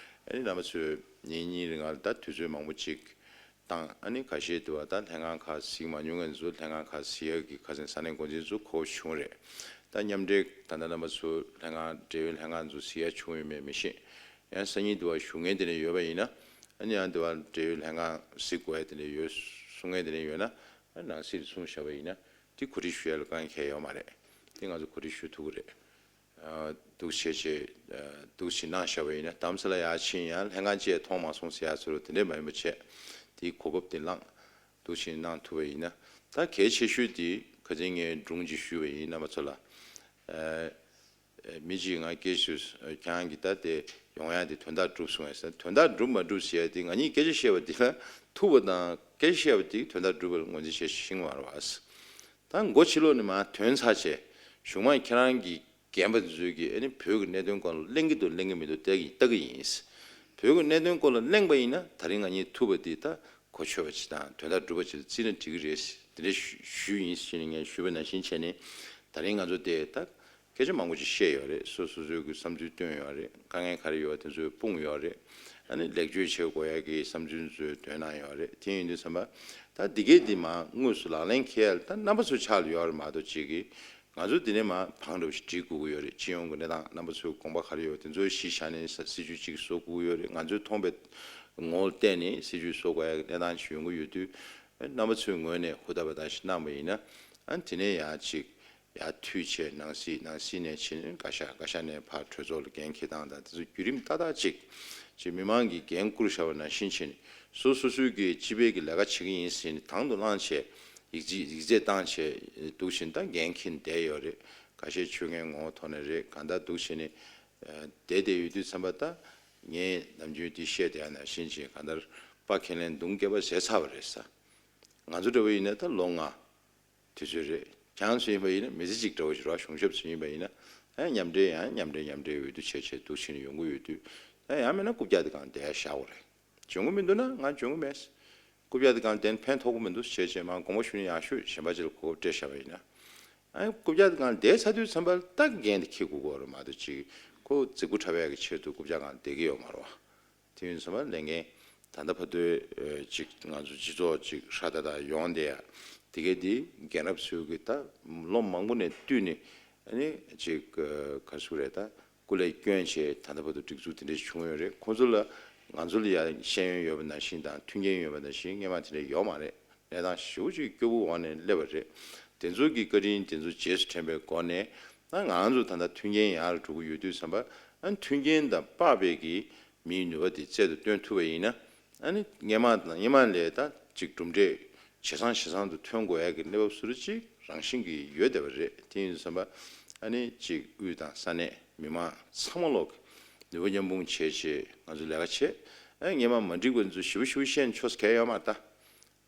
ཨ་ནི་རྣམ་པ་ཚོས་ཉིན་གཉིས་རིང་ལ་ད་དུས་ཚོད་མང་པོ་ཅིག་བཏང་། ཨ་ནི་ཁ་ཤས་དུ་བ་ད་ལྷན་ཁང་ཁག་གཟིགས་མ་མྱོང་མཁན་ཚོ་ལྷན་ཁང་ཁག་གཟིགས་ཡ་གི་ཁ་སང་ས་གནས་འགོ་འཛིན་ཚོ་གོ་བྱུང་རེད། ད་མཉམ་འབྲེལ་ད་ལྟ་རྣམ་པ་ཚོ་ལྷན་ཁང་འབྲེལ་ཡོད་ལྷན་ཁང་ཚོ་གཟིགས་ཡ་བྱུང་ཡོད་མེད་མི་ཤེས། ཡང་སང་ཉིན་དུ་བ་ཞུ་མཁན་དེ་འདྲ་ཡོད་པ་ཡིན་ན། ཨ་ནི་ཡང་དུ་བ་འབྲེལ་ཡོད་ལྷན་ཁང་གཟིགས་དགོས་ཡ་དེ་འདྲ་ཡོད་གསུང་མཁན་དེ་འདྲ་ཡོད་ན། ཨ་ནང་སྲིད་གསུངས་བཞག་པ་ཡིན་ན་དེ་གོ་སྒྲིག་ཞུ་ཡ་ལ་དཀའ་ངལ་ཡོད་མ་རེད། དེ་ང་ཚོ་གོ་སྒྲིག་ཞུ་ཐུབ་ཀྱི་རེད། འདུག་བྱས་བྱས། འདུག་བྱས་གནང་བཞག་པ་ཡིན་ན་དྷ་རམ་ས་ལ་ཡར་ཕྱིན་ཡང་ལྷན་ཁང་ཅིག་མཐོང་མ་སོང་ཟེར་ཡ་ཚོ་དེ་འདྲས་མ་ཡིན་པ་བྱས། དེའི་གོ་སྐབས་དེ་བླངས། འདུག་བྱས་གནང་ཐུབ་པ་ཡིན་ན། ད་གལ་ཆེ་ཤོས་དེ་ཁ་སང་ངས་སྒྲུང་ཅིག་ཞུས་པ་ཡིན་རྣམ་པ་ཚོ་ལ། མི་གཅིག་ང་སྐད་ཞུས། ཁྱེད་རང་གིས་ད་དེ་ཡོང་ཡ་དེ་དོན་དག་འགྲུབ་སོང་ངས་ཟེར། དོན་དག་འགྲུབ་མ་འགྲུབ་ཟེར་ཡ་དེ་ང་གཉིས་སྐད་ཆ་བཤད་པ་དེ་ལ་ཐུག་པ་དང་། སྐད་ཆ་བཤད་པ་དེ་དོན་དག་འགྲུབ་པ་ལ་ངོས་འཛིན་བྱེད་ཤེས་ཀྱི་མ་རེད་པ། ད་མགོ་ཕྱི་ལོགས་ནས་མར་ཐོན་ཚར་བྱས། གཞུག་མ་ཁྱེད་རང་གི་རྒན་པ་ཚོས་ཀྱིས་ཨ་ནི་བོད་ཀྱི་གནད་དོན་སྐོར་ལ་གླེང་གི་འདུག་གླེང་གི་མི་འདུག་ལྟ་གི་ལྟ་གི་ཡིན། བོད་ཀྱི་གནད་དོན་སྐོར་ལ་གླེང་པ་ཡིན་ན་ད་རིང་ང་གཉིས་ཐུག་པ་འདི་ད་གོ་ཆོད་པ་ཅིག་དང་དོན་དག་འགྲུབ་པ་ཅིག་ལ་བརྩིས་ན་འགྲིག་གི་རེད། དེ་འདྲ་ཞུ་ཞུས་ཡིན་ཟེར་ནས་ངས་ཞུས་པ་ནང་བཞིན་བྱས་ནས། ད་རིང་ང་ཚོ་དེ་ད་སྐད་ཆ་མང་པོ་ཅིག་བཤད་ཡོད་རེད། སོ་སོ་སོའི་གི་བསམ་ཚུལ་བཏོན་ཡོད་རེད། དཀའ་ངལ་ག་རེ་ཡོད་དེ་ཚོ་སྤུངས་ཡོད་རེད། ཨ་ནི་ལེགས་བཅོས་བྱེད་དགོས་ཡ་གི་བསམ་ཚུལ་ཚོ་འདོན་གནང་ཡོད་རེད། དེ་ཡིན་དུས་ཙམ་པ་ད་འདི་གའི་འདི་མར་དངོས་སུ་ལག་ལེན་འཁེལ་ཡ་ལ་ད་རྣམ་པ་ཚོའི་ཕྱག་ལ་ཡོད་རེད་མ་གཏོགས་ཅིག་གི་ང་ཚོ་འདི་ནས་མར་བང་འདྲ་བོ་ཞིག་སྒྲིག་དགོས་ཀྱི་ཡོད་རེད། སྤྱི་ཡོངས་ཀྱི་གནས་སྟངས་རྣམ་པ་ཚོའི་དགོངས་པ་ག་རེ་ཡོད་དེ་ཚོ་གཞི་བཞག་ནས་ས་སྲིད་ཇུས་གཅིག་བཟོ་དགོས་ཀྱི་ཡོད་རེད། ང་ཚོའི་མཐོང་པའི་ངོ་བོ་བལྟས་ནས་སྲིད་ཇུས་བཟོ་དགོས་ཡ་གི་གནས་སྟངས་ཤིག་ཡོང་གི་ཡོད་དུས། རྣམ་པ་ཚོའི་ངོས་ནས་ཧུར་ཐག་པ་ཐག་ཞིག་གནང་པ་ཡིན་ན། ཨ་དེ་ནས་ཡང་ཅིག་ཡར་མཐུད་བྱས་ནང་སྲིད། ནང་སྲིད་ནས་ཕྱིན་བཀའ་ཤག་བཀའ་ཤག་ནས་ཕར་གྲོས་ཚོགས་ལ་འགན་འཁྱེར་སྟངས་དང་དེ་ཚོ་བརྒྱུད་རིམ་ཏག་ཏག་ཅིག་ཅིག་མི་མང་གིས་འགན་བསྐུར་བཞག་པ་ནང་བཞིན་བྱས་ནས་སོ་སོ་སོའི་གི་སྤྱི་པའི་གི་ལས་ཀ་བྱེད་ཀྱི་ཡིན་ཟེར་ནས་དང་དུ་བླངས་བྱས་ཡིག་རྩིས་ཡིག་ཚད་བཏང་བྱས་འདུག་བཞིན་ད་འགན་འཁྱེར་བསྡད་ཡོད་རེད། ཁ་ཤས་ཆོས་ངན་ངོ་བོ་ཐོག་ནས་རེད། གང་ལྟར་འདུག་བྱས་ནས་བསྡད་བསྡད་ཡོད་དུས་ཙམ་པ་ད་ངས་ནམ་རྒྱུན་འདི་བཤད་བསྡད་ཡ་ནང་བཞིན་བྱས་གང་ལྟར་དཔའ་ཁས་ལེན་མདུང་སྐེད་པ་བཟེད་ཚར་བ་རེད་ས། ང་ཚོ་འདྲ་བོ་ཡིན་ན་ད་ལོ་ལྔ། དུས་ཚོད་རེད། ཁྱེད་རང་ཚོ་ཡིན་པ་ཡིན་ན་མི་ཚེ་གཅིག་འདྲ་བོ་ཞིག་རེད་པ། གཞུང་ཞབས་ཚོ་ཡིན་པ་ཡིན་ན། ཨ་མཉམ་འབྲེལ་ཡང་མཉམ་འབྲེལ་མཉམ་འབྲེལ་འོས་བསྡུ་བྱས་བྱས་འདུག་བྱས་ནས་ཡོང་གི་ཡོད་དུས། ཨ་ཡང་མིན་ན་རྐུབ་བཀྱག་དེ་སྒང་བསྡད་བཞག་དགོས་རེད། འཇོན་གི་མི་འདུག་ན་ང་འཇོན་གི་མེད། རྐུབ་བཀྱག་དེ་སྒང་བསྡད་ན་ཕན་ཐོགས་གི་མི་འདུག་བྱས་བྱས་མར་དགོངས་པ་ཞུ་ནས་ཡག་ཤོས་གཞན་པ་ཅིག་ལ་གོ་སྐབས་སྤྲད་བཞག་པ་ཡིན་ན། ཨ་རྐུབ་བཀྱག་དེ་སྒང་བསྡད་ཚར་དུས་ཙམ་པ་ལ་ད་འགན་དེ་འཁྱེར་དགོས་ཀྱི་ཡོད་རེད་མ་གཏོགས་ཅིག་ཁོ་རྫིག་པོ་འཁྲབ་ཡག་གི་ཆེད་དུ་རྐུབ་བཀྱག་སྒང་བསྡད་ཀྱི་ཡོད་མ་རེད་པ། དེ་ཡིན་ཙང་ལས་འགན་ད་ལྟ་བར་དུ་ཅིག་ང་ཚོ་སྤྱི་ཚོགས་ཅིག་ཧྲ་ཏག་ཏག་ཡོང་བསྡད་ཡ། དེ་གའི་དེ་རྒན་རབས་ཚོའི་གི་ད་ལོ་མང་པོ་ནས་བསྟུད་ནས་ཨ་ནི་ཅིག་ག་རེ་ཟེར་དགོས་རེད། ད་སྐུ་ལས་བསྐྱོན་བྱས་ད་ལྟ་བར་དུ་སྒྲིག་འཛུགས་དེ་འདྲ་བྱུང་ཡོད་རེད། ཁོང་ཚོ་ལ་ང་ཚོ་ལ་ཡ་ཤེས་ཡོན་ཡོད་པ་ནང་བཞིན་དང་མཐུན་རྐྱེན་ཡོད་པ་ནང་བཞིན་སྔོན་མ་དེ་འདྲ་ཡོད་མ་རེད། གནས་སྟངས་ཞེ་པོ་ཅིག་སྐྱོ་པོའི་འོག་ནས་སླེབས་པ་རེད། དེ་ཚོ་གི་བཀའ་དྲིན་དེ་ཚོ་རྗེས་སུ་དྲན་པའི་སྒོ་ནས་ད་ང་ཚོ་ད་ལྟ་མཐུན་རྐྱེན་ཡག་རུ་འགྲོ་གི་ཡོད་དུས་ཙམ་པ། ཨ་མཐུན་རྐྱེན་དང་དཔག་པའི་གི་མིའི་ནུས་པ་དེ་རྩལ་དུ་བཏོན་ཐུབ་པ་ཡིན་ན། ཨ་ནི་སྔོན་མ་དང་སྔོན་མ་ལས་ད་ཅིག་གྲུབ་འབྲས་ཇེ་བཟང་ཇེ་བཟང་དུ་ཐོན་དགོས་ཡ་གི་གནས་བབ་སུ་རུ་ཅིག་རང་བཞིན་གྱིས་ཡོད་བསྡད་པ་རེད། དེ་ཡིན་དུས་ཙམ་པ་ཨ་ནི་ཅིག་དབུས་དང་ས་གནས་མི་མང་ཚང་མ་ལོག་ནུས་པ་མཉམ་སྤུངས་བྱས་བྱས་ང་ཚོ་ལས་ཀ་བྱེད། ཨ་སྔོན་མ་མ་འགྲིག་པ་ཚོ་ཞེ་པོ་ཞེ་པོ་བཤད་ནས་ཆོག་ས་གང་ཡང་ཡོད་མ་རེད་ད།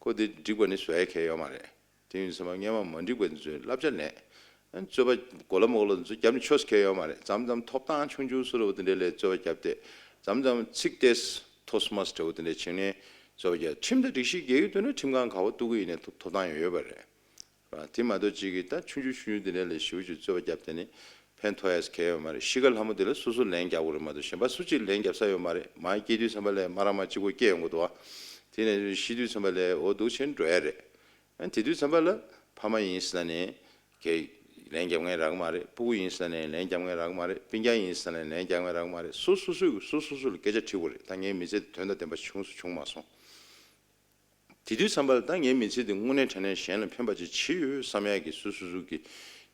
ཁོ་དེ་འགྲིག་པ་ནི་བཟོ་ཡ་གང་ཡང་ཡོད་མ་རེད། དེ་ཡིན་ཙང་སྔོན་མ་མ་འགྲིག་པ་དེ་ཚོའི་བསླབ་བྱ་ལེན། རྩོད་པ་གོ་ལ་མོ་ལ་དེ་ཚོ་རྒྱབ་ནས་ཆོག་ས་གང་ཡང་ཡོད་མ་རེད། མཚམས་མཚམས་ཐོབ་ཐང་ཆུང་ཆུང་བཟོ་འདྲ་བོ་དེ་འདྲ་ལ་རྩོད་པ་རྒྱབ་སྟེ། མཚམས་མཚམས་ཚིག་ཏོག་ཙམ་འདྲ་བོ་དེ་འདྲ་བྱས་ནས་རྩོད་པ་རྒྱབ། ཁྲིམས་དང་སྒྲིག་གཞི་འགལ་གྱི་འདུག་ན་ཁྲིམས་ཁང་ག་པར་གཏུག་གི་ཡིན་ནའི་ཐོབ་ཐོབ་ཐང་ཡང་ཡོད་པ་རེད། ར། དེ་མ་གཏོགས་ཅིག་གིས་ད་ཆུང་ཆུང་ཆུང་ཆུང་དེ་འདྲ་ལ་ཞེ་པོ་ཅིག་རྩོད་པ་རྒྱབ་བསྡད་ནས་ཕན་ཐོགས་ཡ་གང་ཡང་ཡོད་མ་རེད། གཞིས་ཀ་ལྷ་མོ་དེ་ལ་སོ་སོ་ལན་རྒྱག་དགོས་རེད་མ་གཏོགས་གཞན་པ་སུ་གཅིག་ལན་རྒྱབ་ས་ཡོད་མ་རེད། མར་སྐྱེས་དུས་ཙམ་པ་ལ་མ་རང་མ་གཅིག་པོ་སྐྱེས་ཡོང་གི་འདུག་བ། དེ་ནས་ཤི་དུས་ཙམ་པ་ལ་འོ་འདུག་བྱས་འགྲོ་ཡ་རེད། ཨ་དེ་དུས་ཙམ་པ་ལ་ཕ་མ་ཡིན་ཟེར་ན་ནས་གས་ལན་རྒྱབ་མཁན་རག་གི་མ་རེད། སྤུ་གུ་ཡིན་ཟེར་ན་ནས་ལན་རྒྱབ་མཁན་རག་གི་མ་རེད། སྤུན་ཀྱག་ཡིན་ཟེར་ན་ནས་ལན་རྒྱབ་མཁན་རག་གི་མ་རེད། སོ་སོ་སོས་སོ་སོ་སོ་ལ་སྐད་ཆ་དྲི་དགོས་རེད། ད་ངའི་མི་ཚེ་དེ་དོན་དང་ལྡན་པ་བྱུང་སུ་བྱུང་མ་སོང་། དེ་དུས་ཙམ་པ་ལ་ད་ངའི་མི་ཚེ་འདི་དངོས་གནས་དྲང་གནས་གཞན་ལ་ཕན་པ་ཅིག་བྱེད་ཡོད་བསམ་ཡག་གི་སོ་སོ་སོ་གི་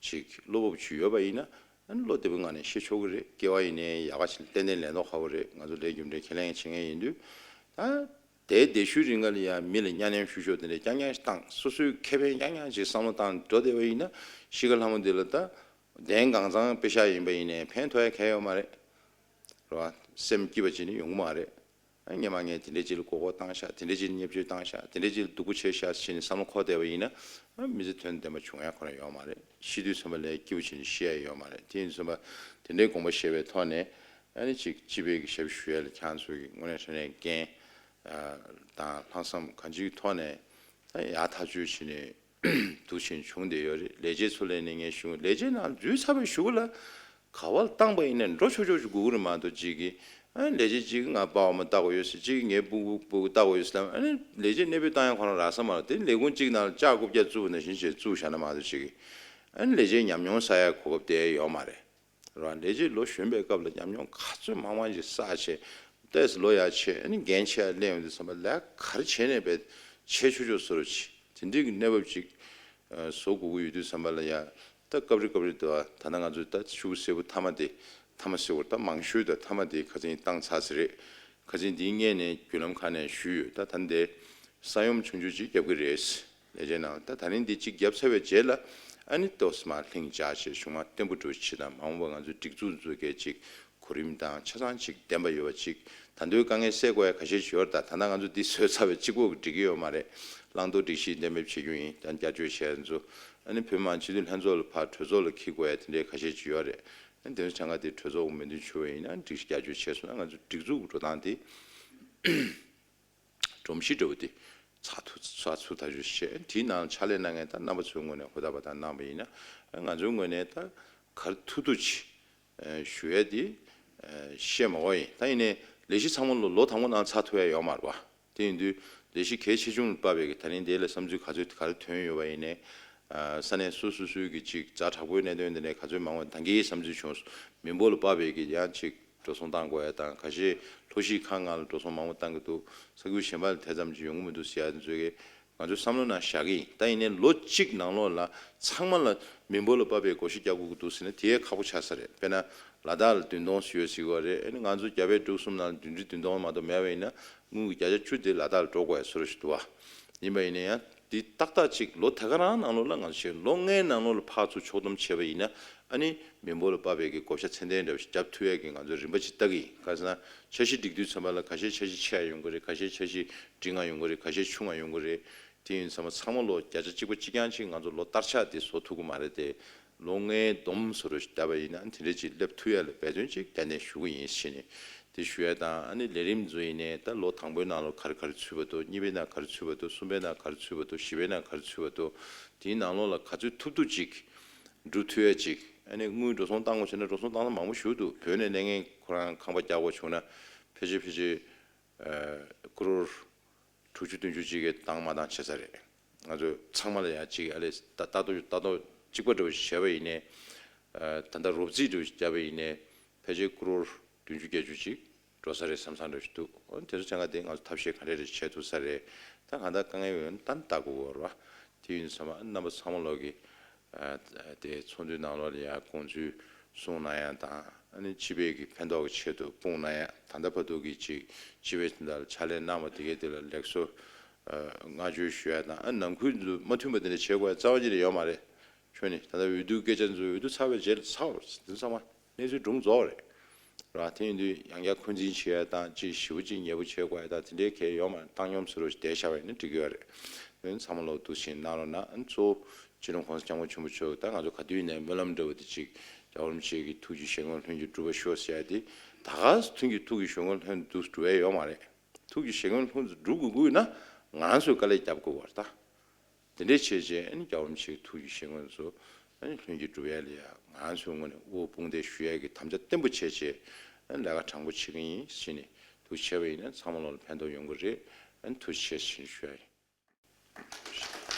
ཅིག་བློ་སྤོབས་ཅིག་ཡོད་པ་ཡིན་ན། ཨ་ནི་བློ་བདེ་པོའི་ངང་ནས་བཤད་ཆོག་གི་རེད། སྐྱེ་བ་ཡིན་ནའི་ཡག་ག་ཞིག་ཏན་ཏན་ལེན་མདོག་ཁ་པོ་རེད། ང་ཚོ་ལས་རྒྱུ་འབྲས་ཁས་ལེན་བྱེད་མཁན་ཡིན་དུས། ད་དེའི་སྡེ་ཤུལ་རིང་ག་ལ་ཡང་མི་ལ་གཉའ་གནོན་ཤུགས་ཤོག་དེ་འདྲས་རྐྱང་རྐྱང་ཞིག་བཏང་། སོ་སོའི་ཁེ་ཕན་རྐྱང་རྐྱང་ཞིག་བསམ་བློ་བཏང་འགྲོ་བསྡད་པ་ཡིན་ན། གཤིས་ཀ་ལྷ་མོ་འདི་ལ་ད་གདན་གང་ཚང་པེ་ཤག་ཡིན་པ་ཡིན་ནའི་ཕན་ཐོགས་ཡ་གང་ཡང་ཡོད་མ་རེད། རེད་བ། སེམས་སྐྱིད་པ་ཅིག་ནི་ཡོང་གི་མ་རེད། ཨ། སྔོན་མ་ངས་དེ་འདྲས་ཅིག་ལ་མགོ་སྐོར་བཏང་ཤག་དེ་འདྲས་ཅིག་ལ་བརྙས་བཅོས་བཏང་ཤག་དེ་འདྲས་ཅིག་ལ་སྡུག་པོ་བྱས་ཤག་ཟེར་ནས་བསམ་བློ་འཁོར་བསྡད་པ་ཡིན་ན། ཨ། མི་ཚེ་དོན་ལྡན་པ་བྱུང་ཡ་ཁོ་ན་ཡོད་མ་རེད། ཤི་དུས་ཙམ་པ་ལ་སྐྱིད་པོ་བྱས་ནས་ཤི་ཡ་ཡོད་མ་རེད། དེ་ཡིན་ཙམ་པ་དེ་འདྲའི་དགོངས་པ་བཞེས་པའི་ཐོག་ནས། ཨ་ནི་ཅིག་སྤྱི་པའི་གི་ཞབས་ཞུ་ཡ་ལ་ཁྱེད་ཚོ་གི་དངོས་གནས་དྲང་གནས་འགན་དང་ལྷག་བསམ་གང་ཅིའི་ཐོག་ནས། ཨ། ཡག་ཐག་གཅོད་བྱས་ནས་འདུག་བྱས་བྱུང་བསྡད་ཡོད་རེད། ལས་བྱེད་ཚོ་ལ་ནི་ངས་ཞུ། ལས་བྱེད་ནང་འཛུལ་ཚར་བའི་གཞུག་གུ་ལ་ག་བ་ལ་བཏང་པ་ཡིན་ན་འགྲོ་ཆོག་ཆོག་ཅིག་དགོས་ཀྱི་རེད་མ་གཏོགས། ཅིག་གིས། ཨ། ལས་བྱེད་ཅིག་ང་པ་ཕ་མ་ལྟ་དགོས་ཡོད་ཟེར། ཅིག་ངའི་སྤུ་གུ་སྤུ་གུ་ལྟ་དགོས་ཡོད་ཟེར་ལབ། ཨ་ནི་ལས་བྱེད་གནས་སྤོས་བཏང་ཡ་ཁོ་རང་རག་ས་མ་རེད། དེ་ལས་ཁུངས་གཅིག་ནང་ལ་ལྕགས་རྐུབ་བཀྱག་བཙུགས་པ་ནང་བཞིན་བྱས་བཙུགས་བཞག་ན་མ་གཏོགས། ཅིག་གིས། ཨ་ནི་ལས་བྱེད་ཉམས་མྱོང་བསག་ཡ་གོ་སྐབས་དེ་ཡོད་མ་རེད། རང་ལས་བྱེད་ལོ་གཞོན་པའི་སྐབས་ལ་ཉམས་མྱོང་ག་ཚོད་མང་མང་ཞིག་བསགས་བྱས། ཏོག་ཙམ་ལོ་ཡར་ཆེ། ཨ་ནི་འགན་ཆེ་ཡར་ལེན་ཡོང་དུས་ཙམ་པ་ལ་ག་རེ་བྱས་ནས་བྱས་ཆོག་ཆོག་བཟོ་རོགས་བྱེད། དེ་འདྲའི་གི་གནས་བབ་ཅིག་ཨ། བཟོ་དགོས་ཀྱི་ཡོད་དུས་ཙམ་པ་ལ་ཡ། ད་སྐབས་རེ་སྐབས་རེ་འདུག་ཨ། ད་ལྟ་ང་ཚོས་ད་ཤུགས་སེར་པོ་མཐའ་མ་དེ། མཐའ་མ་ཟེར་བར་ད་མང་ཤོས་ད་མཐའ་མ་དེ་ཁ་སང་བཏང་ཚར་ཟིན་རེད། ཁ་སང་འདིའི་སྔོན་ནས་བརྒྱུད་ལམ་ཁག་ནས་ཞུས་ཡོད། ད་ད་འདི་ས་ཡོམ་ཆུང་ཆུང་ཅིག་བརྒྱབ་ཀྱི་རེད། ལས་བྱེད་ནང་ད་ད་རིང་འདི་གཅིག་བརྒྱབ་ཚར་བའི་རྗེས་ལ། ཨ་ནི་ཏོག་ཙམ་མར་ལྷིང་འཇགས་བྱས། གཞུང་མ་བརྟན་པོ་འགྲོ་ཆེད་དང་། མ་འོངས་པ་ང་ཚོས་སྒྲིག་འཛུགས་འཛུགས་མཁན་ཅིག་གོ་རིམ་དང་ཆ་ཚང་ཅིག་ལྡན་པ་ཡོད་པ་ཅིག་ད་དུང་དཀའ་ངལ་སེལ་དགོས་ཡ་ཁ་ཤས་ཅིག་ཡོད་རེད། ད་ད་ལྟ་ང་ཚོ་འདི་བཟོས་ཚར་བའི་གཅིག་པོ་གིས་འགྲིག་གི་ཡོད་མ་རེད། བླང་དོར་སྒྲིག་གཞི་གཏན་འབེབས་བྱེད་རྒྱུ་ཡིན། ད་བསྐྱར་བཅོས་བྱས་ཚོ། ཨ་ནི་བོད་མི་མང་སྤྱི་འཐུས་ལྷན་ཚོགས་ལ་ཕར་གྲོས་ཚོགས་ལ་འཁྱེར་དགོས་ཡ་དེ་འདྲའི་ཁ་ཤས་ཅིག་ཡོད་རེད། ཨ་ནི་དེ་ཚོ་གྲངས་ཀ་དེ་གྲོས་ཚོགས་ཀྱི་མོས་མཐུན་བྱུང་བ་ཡིན་ན་སྒྲིག་གཞི་བསྐྱར་བཅོས་བྱས་སོང་ན། ང་ཚོ་སྒྲིག་འཛུགས་ཀྱི་འགྲོ་སྟངས་དེ། སྒྲོམ་གཞི་འདྲ་བོ་དེ་ཚགས་ཚུད་ཚགས་ཚུད་ཐག་ཆོད་བྱས། དེའི་ནང་ཕྱག་ལས་གནང་མཁན་ད་རྣམ་པ་ཚོའི་ངོས་ནས་ཧུར་ཐག་པ་ཐག་གནང་པ་ཡིན་ན། ང་ཚོའི་ངོས་ནས་ད་ག་རེ་ཐུབ་ཐུབ་ཅིག་ཞུ་ཡ་དེ་བཤད་མ་དགོས་ཡིན། ད་ཡིན་ནའི་ལས་གཞི་ཚང་མ་ལོ་ལོ་དང་པོ་ནང་ཚར་ཐུབ་ཡ་ཡོད་མ་རེད་པ། དེ་ཡིན་དུས་ལས་གཞི་གལ་ཆེ་ཆུང་ལ་དཔག་པའི་གི་ད་རིང་དེ་ལ་བསམ་ཚུལ་ག་ཚོད་ག་རེ་ཐོན་ཡོད་པ་ཡིན་ནའི། ས་གནས་སོ་སོ་སོའི་གི་ཅིག་ཛ་དྲག་པོའི་གནད་དོན་དེ་ནས་ག་ཚོད་མང་བ་ད་གིན་བསམ་ཚུལ་བྱུང་། མི་འབོར་ལ་དཔག་པའི་གི་ཡང་ཅིག་འགྲོ་སོང་བཏང་དགོས་ཡ་དང་། ཁ་ཤས་ལྷོ་གཞིས་ཁག་ནང་ལ་འགྲོ་སོང་མང་པོ་བཏང་གི་འདུག་ས་ཁུལ་གཞན་པ་ལ་དེ་ཙམ་ཅིག་ཡོང་གི་མི་འདུག་ཟེར་ཡ་དེ་ཚོ་གི་ང་ཚོའི་བསམ་བློ་ནང་བཞག་གི་ཡིན། ད་ཡིན་ནའི་ལོ་གཅིག་ནང་ལོགས་ལ་ཚང་མ་ལ་མི་འབོར་ལ་དཔག་པའི་བགོ་བཤའ་རྒྱག་དགོས་ཀྱི་འདུག་ཟེར་ན་དེ་ཁག་པོ་ཆགས་ས་རེད། དཔེར་ན་ལ་དྭགས་ལ་བདུན་སྟོང་ཡོད་ཟེར་གི་ཡོད་རེད། ཨ་ནི་ང་ཚོ་རྒྱ་བལ་འབྲུག་གསུམ་ནང་ལ་བདུན་ཁྲི་བདུན་སྟོང་མ་གཏོགས་མེད་པ་ཡིན་ན། དངུལ་གྱི་བརྒྱ་ཆ་བཅུ་དེ་ལ་དྭགས་ལ་འགྲོ་དགོས་ཡ་བཟོ་འདྲ་ཞིག་འདུག་བ། ཡིན་པ་ཡིན་ན་ཡང་འདི་ཏག་ཏག་ཅིག་ལོ་དེ་ག་རང་ནང་ལོགས་ལ་ང་ཚོས་ལོ་ལྔའི་ནང་ལོགས་ལ་ཕར་ཚུར་ཕྱོགས་བསྡོམས་བྱས་པ་ཡིན་ན། ཨ་ནི་མི་འབོར་ལ་དཔག་པའི་གི་བགོ་བཤའ་ཚད་ལྡན་འདྲ་བ་ཞིག་རྒྱབ་ཐུབ་ཡས་ཀྱི་ང་ཚོས་རིམ་པ་ཅིག་བལྟ་གི་ཡིན། ག་ཟེར་ན་འཆར་གཞི་སྒྲིག་དུས་ཙམ་པ་ལ་ཁ་ཤས་འཆར་གཞི་ཆེ་ཡ་ཡོང་གི་རེད། ཁ་ཤས་འཆར་གཞི་འབྲིང་ང་ཡོང་གི་རེད། ཁ་ཤས་ཆུང་ང་ཡོང་གི་རེད། དེ་ཡིན་ཙང་མ་ཚང་མ་ལོ་བརྒྱ་ཆ་གཅིག་པ་གཅིག་རྐྱང་ཅིག་ང་ཚོ་ལོ་བསྟར་ཆགས་དེ་བཟོ་ཐུབ་ཀྱི་མ་རེད་དེ། ལོ་ལྔའི་བསྡོམས་བཟོ་འདྲ་ཞིག་བལྟས་པ་ཡིན་ན་དེ་འདྲ་ཅིག་སླེབས་ཐུབ་ཡ་ལ་འབད་བརྩོན་ཅིག་ཏན་ཏན་ཞུ་གི་ཡིན་ཞེས་ནས་དེ་ཞུ་ཡ་དང་། ཨ་ནི་ལས་རིམ་ཚོ་ཡིན་ནའི་ད་ལོ་དང་པོའི་ནང་ལོ་ག་རེ་ག་རེ་ཚུད་པ་འདུག་གཉིས་པའི་ནང་ག་རེ་ཚུད་པ་འདུག་གསུམ་པའི་ནང་ག་རེ་ཚུད་པ་འདུག་བཞི་པའི་ནང་ག་རེ་ཚུད་པ་འདུག་དེའི་ནང་ལོགས་ལ་ག་ཚོད་ཐུབ་ཐུབ་ཅིག་འགྲུབ་ཐུབ་ཡ་ཅིག་ཨ་ནི་དངུལ་འགྲོ་སོང་བཏང་དགོས་བྱུང་ན་འགྲོ་སོང་བཏང་ས་མང་པོ་ཞིག་འདུག་བོད་ནས་ལས་འགན་ཁོ་རང་ཁང་པ་རྒྱག་དགོས་བྱུང་ན་ཕལ་ཆེར་ཕལ་ཆེར་ཀོ་རོར་དྲུག་ཅུ་བདུན་ཅུ་ཅིག་གི་བཏང་མ་བཏང་བྱེད་ས་རེད། ང་ཚོ་ཚང་མ་ལ་ཡང་ཅིག་ཨ་ལས་ལྟ་ལྟ་རྟོག་ལྟ་རྟོག་གཅིག་པ་འདྲ་བོ་ཞིག་བྱས་པ་ཡིན་ནའི། ཨ། ད་ལྟ་རོབ་རྩིས་འདྲ་བོ་ཞིག་བརྒྱབ་པ་ཡིན་ནའི་ཕལ་ཆེར་ཀོ་རོར་བདུན་ཅུ་བརྒྱད་ཅུ་ཅིག་འགྲོ་ས་རེད་བསམ་བསམ་འདྲ་བོ་ཞིག་འདུག་འོ་དེ་ཚོ་ཆ་ཚང་དེ་ང་ཚོ་ཐབས་ཤེས་ག་འདྲ་རེ་བྱས་ཐུབ་ས་རེད། ད་གང་ལྟར་དཀའ་ངལ་ཡོད་ན་ད་ལྟ་དགོས་པ་རེད་བ། དེ་ཡིན་ཙང་མ་རྣམ་པ་ཚང་མ་ལོག་གི་ཨ། དེ་ཚོགས་འདུའི་ནང་ལོགས་ལ་ཡང་དགོངས་ཚུལ་གསུང་གནང་ཡ་དང་། ཨ་ནི་སྤྱི་པའི་གི་ཕན་ཐོགས་ཀྱི་ཆེད་དུ་དཔུང་གནང་ཡ། ད་ལྟ་བར་དུ་གི་ཅིག་སྤྱི་པའི་དོན་དག་ལ་ཕྱག་ལས་གནང་བ་དེ་གའི་དེ་ལ་ལེགས་སོ། ཨ། བསྔགས་བརྗོད་ཞུ་ཡ་དང་། ཨ། ནང་ཁུལ་དུ་མ་མཐུན་པ་དེ་འདྲ་བྱེད་དགོས་ཡ་རྩ་བ་ཉིད་ནས་ཡོད་མ་རེད། ཁྱོད་ནི་ད་ལྟ་འོས་བསྡུ་སྐད་ཆ་ཚོ་འོས་བསྡུ་ཚར་བའི་རྗེས་ལ་ཚར་བ་དེ་ཚང་མ། གནས་ཚུལ་སྒྲུང་རྫོགས་རེད། ར། དེ་ཡིན་དུས་ཡང་བསྐྱར་འཁོན་འཛིན་བྱེད་ཡ་དང་། ཅིག་ཞེ་པོ་ཅིག་ཉེ་པོ་བྱེད་དགོས་ཡ་དང་དེ་འདྲའི་གལ་ཡོད་མ་རེད། བཏང་སྙོམས་སུ་རུ་བསྡད་བཞག་པ་ཡིན་ན་འགྲིག་གི་ཡོད་རེད། དེ་ཚང་མ་ལོག་འདུག་བཞིན་གནང་རོགས་གནང་། གཙོ་བོ་སྤྱི་ནོར་༸གོང་ས་༸སྐྱབས་མགོན་ཆེན་པོ་མཆོག་ད་ང་ཚོ་ག་དུས་ཡིན་ནའི་སྨོན་ལམ་འདྲ་བོ་དེ་ཅིག་རྒྱལ་བ་རིན་པོ་ཆེ་གི་ཐུགས་ཀྱི་བཞེད་དགོངས་ལྷུན་གྱིས་གྲུབ་པར་ཤོག་ཟེར་ཡ་དེ། ད་ག་ཐུགས་ཀྱི་ཐུགས་ཀྱི་བཞེད་དགོངས་ལྷུན་གྱིས་གྲུབ་ཡ་ཡོད་མ་རེད། ཐུགས་ཀྱི་བཞེད་དགོངས་ལྷུན་གྱིས་གྲུབ་དགོས་ཀྱི་ཡོད་ན་ང་རང་ཚོས་དཀའ་ལས་རྒྱབ་དགོས་པ་རེད་ད། དེ་འདྲའི་བྱས་རྗེས་ཨ་ནི་རྒྱལ་བ་རིན་པོ་ཆེའི་ཐུགས་ཀྱི་བཞེད་དགོངས་ཚོ་ཨ་ནི་ལྷུན་གྱིས་གྲུབ་ཡ་ལ་ཡ་ང་ཚོའི་ངོས་ནས་དབུ་དཔུང་སྡེ་ཞུ་ཡ་གི་དམ་བཅའ་བརྟན་པོ་བྱས་རྗེས་ཨ་ནི་ལས་ཀ་དྲང་པོ་བྱེད་ཀྱི་ཡིན་ཟེར་ནས་འདུག་བྱས་པ་ཡིན་ན་ཚང་མ་ལོག་ལ་ཕན་ཐོགས་ཡོང་གི་རེད། ཨ་ནི་ཐུགས་རྗེ་ཆེ་ཟེར་ནས་ཞུ་ཡ་ཡིན།